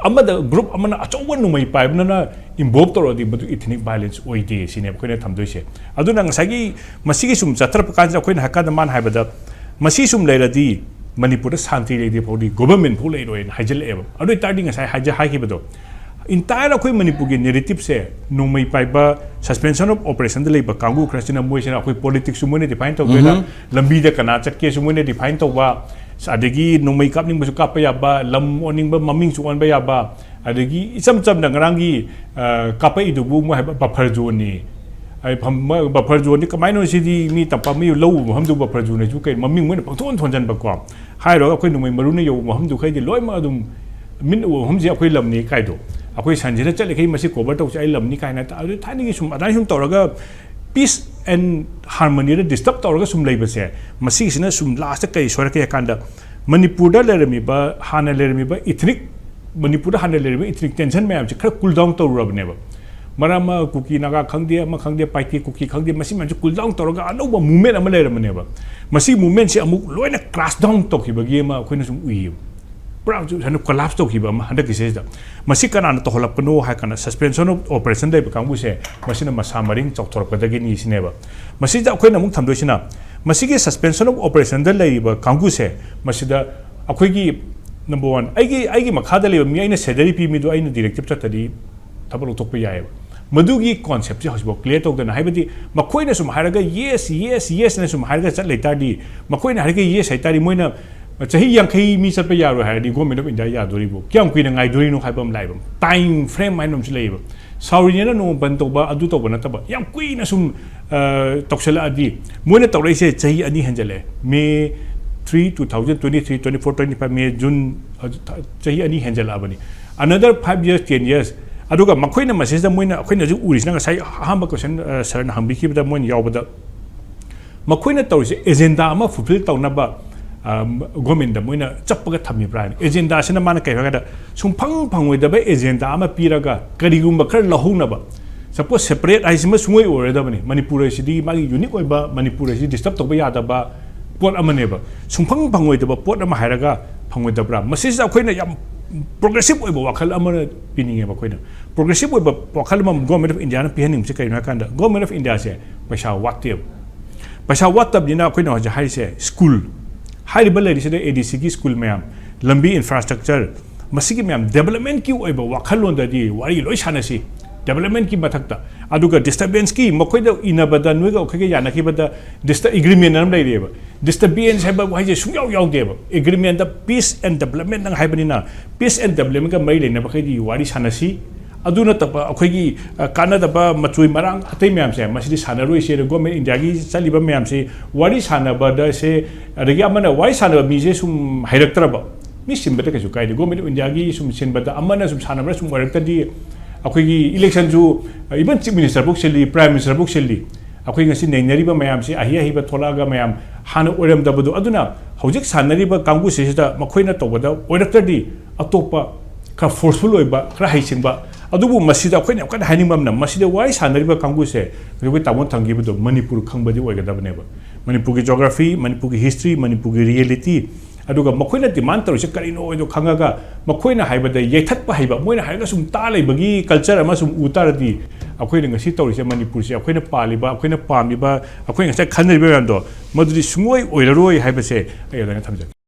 ꯑꯃꯗ group ꯑꯃꯅ ꯑꯆꯧꯕ ꯅꯣꯡꯃꯩ ꯄꯥꯏꯕꯅ involve ꯇꯧꯔꯛꯑꯗꯤ ꯃꯗꯨ ethnic violence ꯑꯣꯏꯗꯦ ꯁꯤꯅꯦꯕ ꯑꯩꯈꯣꯏꯅ ꯊꯝꯗꯣꯏꯁꯦ꯫ ꯑꯗꯨꯅ ꯉꯁꯥꯏꯒꯤ ꯃꯁꯤꯒꯤ ꯁꯨꯝ ꯆꯠꯊꯔꯛꯄ ꯀꯥꯟꯁꯤꯗ ꯑꯩꯈꯣꯏꯅ ꯍꯥꯏꯀꯥꯟꯗ ꯃꯥꯅ ꯍꯥꯏꯕꯗ, ꯃꯁꯤ ꯁꯨꯝ ꯂꯩꯔꯗꯤ ꯃꯅꯤꯄꯨꯔꯗ ꯁꯥꯟꯇꯤ ꯂꯩꯇ꯭ꯔꯤ ꯐꯥꯎꯗꯤ ꯒꯣꯕꯔꯃꯦꯟ ꯐꯥꯎ ꯂꯩꯔꯣꯏꯅ ꯍꯥꯏꯖꯤꯜꯂꯛꯑꯦꯕ꯫ ꯑꯗꯨ ꯑꯣꯏꯇꯥꯔꯗꯤ ꯉꯁꯥꯏ ꯍꯥꯏꯖ ꯍꯥꯏꯈꯤꯕꯗꯣ, entire ꯑꯩꯈꯣꯏ ꯃꯅꯤꯄꯨꯔꯒꯤ narrative ꯁꯦ, ꯅꯣꯡꯃꯩ ꯄꯥꯏꯕ, suspension of operation ꯗ ꯂꯩꯕ ꯀꯥꯡꯕꯨ ꯈꯔꯁꯤꯅ, ꯃꯣꯏꯁꯤꯅ ꯑꯩꯈꯣꯏ politics ꯁꯨ ꯃꯣꯏꯅ define ꯇꯧꯗꯣꯏꯔꯥ, ꯎꯝꯍꯨꯝ꯫ ꯂꯝꯕꯤꯗ ꯀꯅꯥ ꯆꯠꯀꯦꯁꯨ ꯃꯣꯏꯅ define ꯇꯧꯕ, ꯑꯗꯒꯤ ꯅꯣꯡꯃꯩ ꯀꯥꯞꯅꯤꯡꯕꯁꯨ ꯀꯥꯞꯄ ꯌꯥꯕ, ꯂꯝ ꯑꯣꯟꯅꯤꯡꯕ ꯃꯃꯤꯡꯁꯨ ꯑꯣꯟꯕ ꯌꯥꯕ, ꯑꯗꯒꯤ ꯏꯆꯝ ꯆꯝꯅ ꯉꯔꯥꯡꯒꯤ, ꯑ, ꯀꯥꯞꯄꯛꯏꯗꯨꯕꯨ ꯃꯣꯏ ꯍꯥꯏꯕ buffer zone ꯅꯤ꯫ ꯑꯩ ꯐꯝ-, ꯃ-, buffer zone ꯅꯤ ꯀꯃꯥꯏꯅ ꯁꯤꯗꯤ? ꯃꯤ ꯇꯝꯄꯥꯛ ꯃꯤ ꯂꯧ ꯎꯕ ꯃꯐꯝꯗꯨ buffer zone ꯅꯤꯁꯨ ꯀꯩ ꯃꯃꯤꯡ ꯃꯣꯏꯅ ꯄꯪꯊꯣꯟ ꯊꯣꯟꯖꯟꯕꯀꯣ꯫ ꯍꯥꯏꯔꯨꯔꯒ ꯑꯩꯈꯣꯏ ꯅꯣꯡꯃꯩ ꯃꯔꯨꯅ ꯌꯧꯕ ꯃꯐꯝꯗꯨꯈꯩꯗꯤ ꯂꯣꯏꯅꯃꯛ ꯑꯗꯨꯝ ꯃꯤꯠꯅ ꯎꯕ ꯃꯐꯝꯁꯦ ꯑꯩꯈꯣꯏ ꯂꯝꯅꯤ ꯀꯥꯏꯗꯣ꯫ ꯑꯩꯈꯣꯏ ꯁꯟꯁꯤꯅ ꯆꯠꯂꯤꯈꯩ ꯃꯁꯤ cover ꯇꯧꯁꯦ ꯑꯩ ꯂꯝꯅꯤ ꯀꯥꯏꯅ ꯇ-, ꯑꯗꯨ ꯊꯥꯏꯅꯒꯤ ꯁꯨꯝ ꯑꯗꯨꯃꯥꯏꯅ ꯁꯨꯝ ꯇꯧꯔꯒ peace and harmony the disturb ꯇꯧꯔꯒ ꯁꯨꯝ ꯂꯩꯕꯁꯦ, ꯃꯁꯤꯒꯤꯁꯤꯅ ꯁꯨꯝ last ꯇ ꯀꯔꯤ ꯁꯣꯏꯔꯛꯀꯦ ꯍꯥꯏ ꯀꯥꯟꯗ, ꯃꯅꯤꯄꯨꯔꯗ ꯂꯩꯔꯝꯃꯤꯕ, ꯍꯥꯟꯅ ꯂꯩꯔꯝꯃꯤꯕ ethnic, ꯃꯅꯤꯄꯨꯔꯗ ꯍꯥꯟꯅ ꯂꯩꯔꯝꯃꯤꯕ ethnic tension ꯃꯌꯥꯝꯁꯦ ꯈꯔ cool down ꯇꯧꯔꯨꯔꯕꯅꯦꯕ꯫ ꯃꯔꯝ ꯑꯃ ꯀꯨꯀꯤ ꯅꯥꯒꯥ ꯈꯪꯗꯦ, ꯑꯃ ꯈꯪꯗꯦ, ꯄꯥꯏꯇꯦ ꯀꯨꯀꯤ ꯈꯪꯗꯦ, ꯃꯁꯤ ꯃꯌꯥꯝꯁꯦ cool down ꯇꯧꯔꯒ ꯑꯅꯧꯕ movement ꯑꯃ ꯂꯩꯔꯝꯕꯅꯦꯕ꯫ ꯃꯁꯤ movement ꯁꯦ ꯑꯃꯨꯛ ꯂꯣꯏꯅ crash down ꯇꯧꯈꯤꯕꯒꯤ ꯑꯃ ꯑꯩꯈꯣꯏꯅ ꯁꯨꯝ ꯎꯏꯌꯦꯕ꯫ ꯄꯨꯔꯥ ꯁꯨꯃꯥꯏꯅ collapse ꯇꯧꯈꯤꯕ ꯑꯃ ꯍꯟꯗꯛꯀꯤ ꯁꯤꯁꯤꯗ꯫ ꯃꯁꯤ ꯀꯅꯥꯅ ꯇꯧꯍꯜꯂꯛꯄꯅꯣ ꯍꯥꯏ ꯀꯥꯟꯗ, suspension of operation ꯂꯩꯕ ꯀꯥꯡꯕꯨꯁꯦ, ꯃꯁꯤꯅ ꯃꯁꯥ ꯃꯔꯦꯡ ꯆꯥꯎꯊꯣꯔꯛꯄꯗꯒꯤꯅꯤ ꯁꯤꯅꯦꯕ꯫ ꯃꯁꯤꯗ ꯑꯩꯈꯣꯏꯅ ꯑꯃꯨꯛ ꯊꯝꯗꯣꯏꯁꯤꯅ, ꯃꯁꯤꯒꯤ suspension of operation ꯗ ꯂꯩꯔꯤꯕ ꯀꯥꯡꯕꯨꯁꯦ, ꯃꯁꯤꯗ ꯑꯩꯈꯣꯏꯒꯤ number one, ꯑꯩꯒꯤ, ꯑꯩꯒꯤ ꯃꯈꯥꯗ ꯂꯩꯕ ꯃꯤ ꯑꯩꯅ salary ꯄꯤ ꯃꯤꯗꯣ ꯑꯩꯅ directive ꯆꯠꯇꯗꯤ ꯊꯕꯛ ꯂꯧꯊꯣꯛꯄ ꯌꯥꯏꯑꯕ꯫ ꯃꯗꯨꯒꯤ concept ꯁꯦ ꯍꯧꯖꯤꯛꯐꯥꯎ clear ꯇꯧꯗꯅ, ꯍꯥꯏꯕꯗꯤ ꯃꯈꯣꯏꯅ ꯁꯨꯝ ꯍꯥꯏꯔꯒ yes, yes, yes ꯅ ꯁꯨꯝ ꯍꯥꯏꯔꯒ ꯆꯠ ꯂꯩꯇꯥꯔꯗꯤ, ꯃꯈꯣꯏꯅ ꯍꯥꯏꯔꯒ yes ꯍꯥꯏꯇꯥꯔꯗꯤ, ꯃꯣꯏꯅ ꯆꯍꯤ ꯌꯥꯡꯈꯩ ꯃꯤ ꯆꯠꯄ ꯌꯥꯔꯣꯏ ꯍꯥꯏꯔꯗꯤ Government of India ꯌꯥꯗꯣꯔꯤꯕꯣ? ꯀꯌꯥꯝ ꯀꯨꯏꯅ ꯉꯥꯏꯗꯣꯔꯤꯅꯣ ꯍꯥꯏꯕ ꯑꯃ ꯂꯥꯛꯑꯦꯕ꯫ Time frame ꯍꯥꯏꯅ ꯑꯃꯁꯨ ꯂꯩꯌꯦꯕ꯫ ꯁꯥꯎꯔꯤꯅꯦꯅ ꯅꯣꯡꯃ ꯕꯟ ꯇꯧꯕ, ꯑꯗꯨ ꯇꯧꯕ ꯅꯠꯇꯕ, ꯌꯥꯝ ꯀꯨꯏꯅ ꯁꯨꯝ, ꯑ, ꯇꯧꯁꯜꯂꯛꯑꯗꯤ, ꯃꯣꯏꯅ ꯇꯧꯔꯛꯏꯁꯦ ꯆꯍꯤ ꯑꯅꯤ ꯍꯦꯟꯖꯜꯂꯛꯑꯦ꯫ May three, two thousand twenty-three, twenty-four, twenty-five, May, June, ꯑꯗꯨ ꯊ-, ꯆꯍꯤ ꯑꯅꯤ ꯍꯦꯟꯖꯜꯂꯛꯑꯕꯅꯤ꯫ Another five years, ten years꯫ ꯑꯗꯨꯒ ꯃꯈꯣꯏꯅ ꯃꯁꯤꯗ ꯃꯣꯏꯅ, ꯑꯩꯈꯣꯏꯅ ꯍꯧꯖꯤꯛ ꯎꯔꯤꯁꯤꯅ ꯉꯁꯥꯏ ꯑꯍꯥꯟꯕ question, ꯑ, sir ꯅ ꯍꯪꯕꯤꯈꯤꯕꯗ ꯃꯣꯏꯅ ꯌꯥꯎꯕꯗ, ꯃꯈꯣꯏꯅ ꯇꯧꯔꯤꯁꯦ agenda ꯑꯃ fulfill ꯇꯧꯅꯕ, ꯑ, government ꯇ ꯃꯣꯏꯅ ꯆꯞꯄꯒ ꯊꯝꯃꯤꯕ꯭ꯔꯥ ꯍꯥꯏꯅ꯫ Agenda ꯁꯤꯅ ꯃꯥꯅ ꯀꯩ ꯍꯥꯏꯒꯗ, ꯁꯨꯡꯐꯪ ꯐꯪꯉꯣꯏꯗꯕ agenda ꯑꯃ ꯄꯤꯔꯒ ꯀꯔꯤꯒꯨꯝꯕ ꯈꯔ ꯂꯧꯍꯧꯅꯕ꯫ Suppose separate ꯍꯥꯏꯁꯤꯃ ꯁꯨꯡꯑꯣꯏ ꯑꯣꯏꯔꯣꯏꯗꯕꯅꯤ꯫ ꯃꯅꯤꯄꯨꯔ ꯍꯥꯏꯁꯤꯗꯤ ꯃꯥꯒꯤ unique ꯑꯣꯏꯕ, ꯃꯅꯤꯄꯨꯔ ꯍꯥꯏꯁꯤ disturb ꯇꯧꯕ ꯌꯥꯗꯕ ꯄꯣꯠ ꯑꯃꯅꯦꯕ꯫ ꯁꯨꯡꯐꯪ ꯐꯪꯉꯣꯏꯗꯕ ꯄꯣꯠ ꯑꯃ ꯍꯥꯏꯔꯒ ꯐꯪꯉꯣꯏꯗꯕ꯭ꯔꯥ? ꯃꯁꯤꯁꯤꯗ ꯑꯩꯈꯣꯏꯅ ꯌꯥꯝ progressive ꯑꯣꯏꯕ ꯋꯥꯈꯜ ꯑꯃ ꯄꯤꯅꯤꯡꯉꯦꯕ ꯑꯩꯈꯣꯏꯅ꯫ Progressive ꯑꯣꯏꯕ ꯋꯥꯈꯜ ꯑꯃ Government of India ꯅ ꯄꯤꯍꯟꯅꯤꯡꯕꯁꯦ ꯀꯩꯅꯣ ꯍꯥꯏ ꯀꯥꯟꯗ, Government of India ꯁꯦ ꯄꯩꯁꯥ ꯋꯥꯠꯇꯦꯕ꯫ ꯄꯩꯁꯥ ꯋꯥꯠꯇꯕꯅꯤꯅ ꯑꯩꯈꯣꯏꯅ ꯍꯧꯖꯤꯛ ꯍꯥꯏꯔꯤꯁꯦ school, ꯍꯥꯏꯔꯤꯕ ꯂꯩꯔꯤꯁꯤꯗ ꯑꯦ ꯗꯤ ꯁꯤꯒꯤ ꯁ꯭ꯀꯨꯜ ꯃꯌꯥꯝ, ꯂꯝꯕꯤ ꯏꯟꯐ꯭ꯔꯥꯁ꯭ꯇ꯭ꯔꯛꯆꯔ, ꯃꯁꯤꯒꯤ ꯃꯌꯥꯝ ꯗꯦꯕꯂꯞꯃꯦꯟꯠꯀꯤ ꯑꯣꯏꯕ ꯋꯥꯈꯜꯂꯣꯟꯗꯗꯤ ꯋꯥꯔꯤ ꯂꯣꯏ ꯁꯥꯟꯅꯁꯤ꯫ ꯗꯦꯕꯂꯞꯃꯦꯟꯠꯀꯤ ꯃꯊꯛꯇ, ꯑꯗꯨꯒ ꯗꯤꯁꯇꯔꯕꯦꯟꯁꯀꯤ ꯃꯈꯣꯏꯗ ꯏꯅꯕꯗ ꯅꯣꯏꯒ ꯑꯩꯈꯣꯏꯒ ꯌꯥꯅꯈꯤꯕꯗ ꯗꯤꯁꯇ ꯑꯦꯒ꯭ꯔꯤꯃꯦꯟ ꯑꯃ ꯂꯩꯔꯤꯑꯕ꯫ ꯗꯤꯁꯇꯔꯕꯦꯟꯁ ꯍꯥꯏꯕ ꯋꯥꯍꯩꯁꯦ ꯁꯨꯡꯌꯥꯎ ꯌꯥꯎꯗꯦꯕ꯫ ꯑꯦꯒ꯭ꯔꯤꯃꯦꯟꯗ ꯄꯤꯁ ꯑꯦꯟ ꯗꯦꯕꯂꯞꯃꯦꯟꯠ ꯅꯪ ꯍꯥꯏꯕꯅꯤꯅ, ꯄꯤꯁ ꯑꯦꯟ ꯗꯦꯕꯂꯞꯃꯦꯟꯠꯀ ꯃꯔꯤ ꯂꯩꯅꯕꯈꯩꯗꯤ ꯋꯥꯔꯤ ꯁꯥꯟꯅꯁꯤ꯫ ꯑꯗꯨ ꯅꯠꯇꯕ ꯑꯩꯈꯣꯏꯒꯤ, ꯑ, ꯀꯥꯟꯅꯗꯕ ꯃꯆꯣꯏ ꯃꯔꯥꯡ ꯑꯇꯩ ꯃꯌꯥꯝꯁꯦ, ꯃꯁꯤꯗꯤ ꯁꯥꯟꯅꯔꯣꯏꯁꯦ꯫ ꯒꯣꯔꯃꯦꯟ ꯏꯟꯗꯤꯌꯥꯒꯤ ꯆꯠꯂꯤꯕ ꯃꯌꯥꯝꯁꯤ ꯋꯥꯔꯤ ꯁꯥꯟꯅꯕꯗ ꯁꯦ, ꯑꯗꯒꯤ ꯑꯃꯅ ꯋꯥꯔꯤ ꯁꯥꯟꯅꯕ ꯃꯤꯁꯦ ꯁꯨꯝ ꯍꯩꯔꯛꯇ꯭ꯔꯕ, ꯃꯤ ꯁꯤꯟꯕꯗ ꯀꯩꯁꯨ ꯀꯥꯏꯗꯦ꯫ ꯒꯣꯔꯃꯦꯟ ꯑꯣꯐ ꯏꯟꯗꯤꯌꯥꯒꯤ ꯁꯨꯝ ꯁꯤꯟꯕꯗ ꯑꯃꯅ ꯁꯨꯝ ꯁꯥꯟꯅꯕꯅ ꯁꯨꯝ ꯑꯣꯏꯔꯛꯇ꯭ꯔꯗꯤ ꯑꯩꯈꯣꯏꯒꯤ ꯏꯂꯦꯛꯁꯟꯁꯨ, even ꯆꯤꯐ ꯃꯤꯅꯤꯁꯇꯔꯐꯧ ꯁꯤꯜꯂꯤ, ꯄ꯭ꯔꯥꯏꯝ ꯃꯤꯅꯤꯁꯇꯔꯐꯧ ꯁꯤꯜꯂꯤ꯫ ꯑꯩꯈꯣꯏ ꯉꯁꯤ ꯅꯩꯅꯔꯤꯕ ꯃꯌꯥꯝꯁꯤ ꯑꯍꯩ ꯑꯍꯩꯕ ꯊꯣꯛꯂꯛꯑꯒ ꯃꯌꯥꯝ ꯍꯥꯟꯅ ꯑꯣꯏꯔꯝꯗꯕꯗꯣ, ꯑꯗꯨꯅ ꯍꯧꯖꯤꯛ ꯁꯥꯟꯅꯔꯤꯕ ꯀꯥꯡꯕꯨꯁꯤꯗ ꯃꯈꯣꯏꯅ ꯇꯧꯕꯗ ꯑꯣꯏꯔꯛꯇ꯭ꯔꯗꯤ ꯑꯇꯣꯞꯄ ꯈꯔ ꯐꯣꯔꯁꯐꯨꯜ ꯑꯣꯏꯕ, ꯈꯔ ꯍꯩꯁꯤꯡꯕ꯫ ꯑꯗꯨꯕꯨ ꯃꯁꯤꯗ ꯑꯩꯈꯣꯏꯅ ꯌꯥꯝ ꯀꯟꯅ ꯍꯥꯏꯅꯤꯡꯕ ꯑꯃꯅ, ꯃꯁꯤꯗ ꯋꯥꯔꯤ ꯁꯥꯟꯅꯔꯤꯕ ꯀꯥꯡꯕꯨꯁꯦ ꯑꯩꯈꯣꯏ ꯇꯥꯃꯣ ꯊꯝꯈꯤꯕꯗꯣ ꯃꯅꯤꯄꯨꯔ ꯈꯪꯕꯗꯤ ꯑꯣꯏꯒꯗꯕꯅꯦꯕ꯫ ꯃꯅꯤꯄꯨꯔꯒꯤ ꯖꯣꯒ꯭ꯔꯥꯐꯤ, ꯃꯅꯤꯄꯨꯔꯒꯤ ꯍꯤꯁꯇ꯭ꯔꯤ, ꯃꯅꯤꯄꯨꯔꯒꯤ ꯔꯤꯌꯦꯂꯤꯇꯤ, ꯑꯗꯨꯒ ꯃꯈꯣꯏꯅ ꯗꯤꯃꯥꯟ ꯇꯧꯔꯤꯁꯦ ꯀꯔꯤꯅꯣ ꯍꯥꯏꯗꯣ ꯈꯪꯉꯒ ꯃꯈꯣꯏꯅ ꯍꯥꯏꯕꯗ ꯌꯩꯊꯠꯄ ꯍꯩꯕ, ꯃꯣꯏꯅ ꯍꯥꯏꯔꯒ ꯁꯨꯝ ꯇꯥ ꯂꯩꯕꯒꯤ ꯀꯜꯆꯔ ꯑꯃ ꯁꯨꯝ ꯎ ꯇꯥꯔꯗꯤ ꯑꯩꯈꯣꯏꯅ ꯉꯁꯤ ꯇꯧꯔꯤꯁꯦ ꯃꯅꯤꯄꯨꯔꯁꯦ ꯑꯩꯈꯣꯏꯅ ꯄꯥꯜꯂꯤꯕ, ꯑꯩꯈꯣꯏꯅ ꯄꯥꯝꯃꯤꯕ, ꯑꯩꯈꯣꯏꯅ ꯉꯁꯥꯏ ꯈꯟꯅꯔꯤꯕ ꯃꯌꯥꯝꯗꯣ ꯃꯗꯨꯗꯤ ꯁꯨꯡꯑꯣꯏ ꯑꯣꯏꯔꯔꯣꯏ ꯍꯥꯏꯕꯁꯦ ꯑꯩ ꯑꯗꯨꯃꯥꯏꯅ ꯊꯝꯖꯒꯦ꯫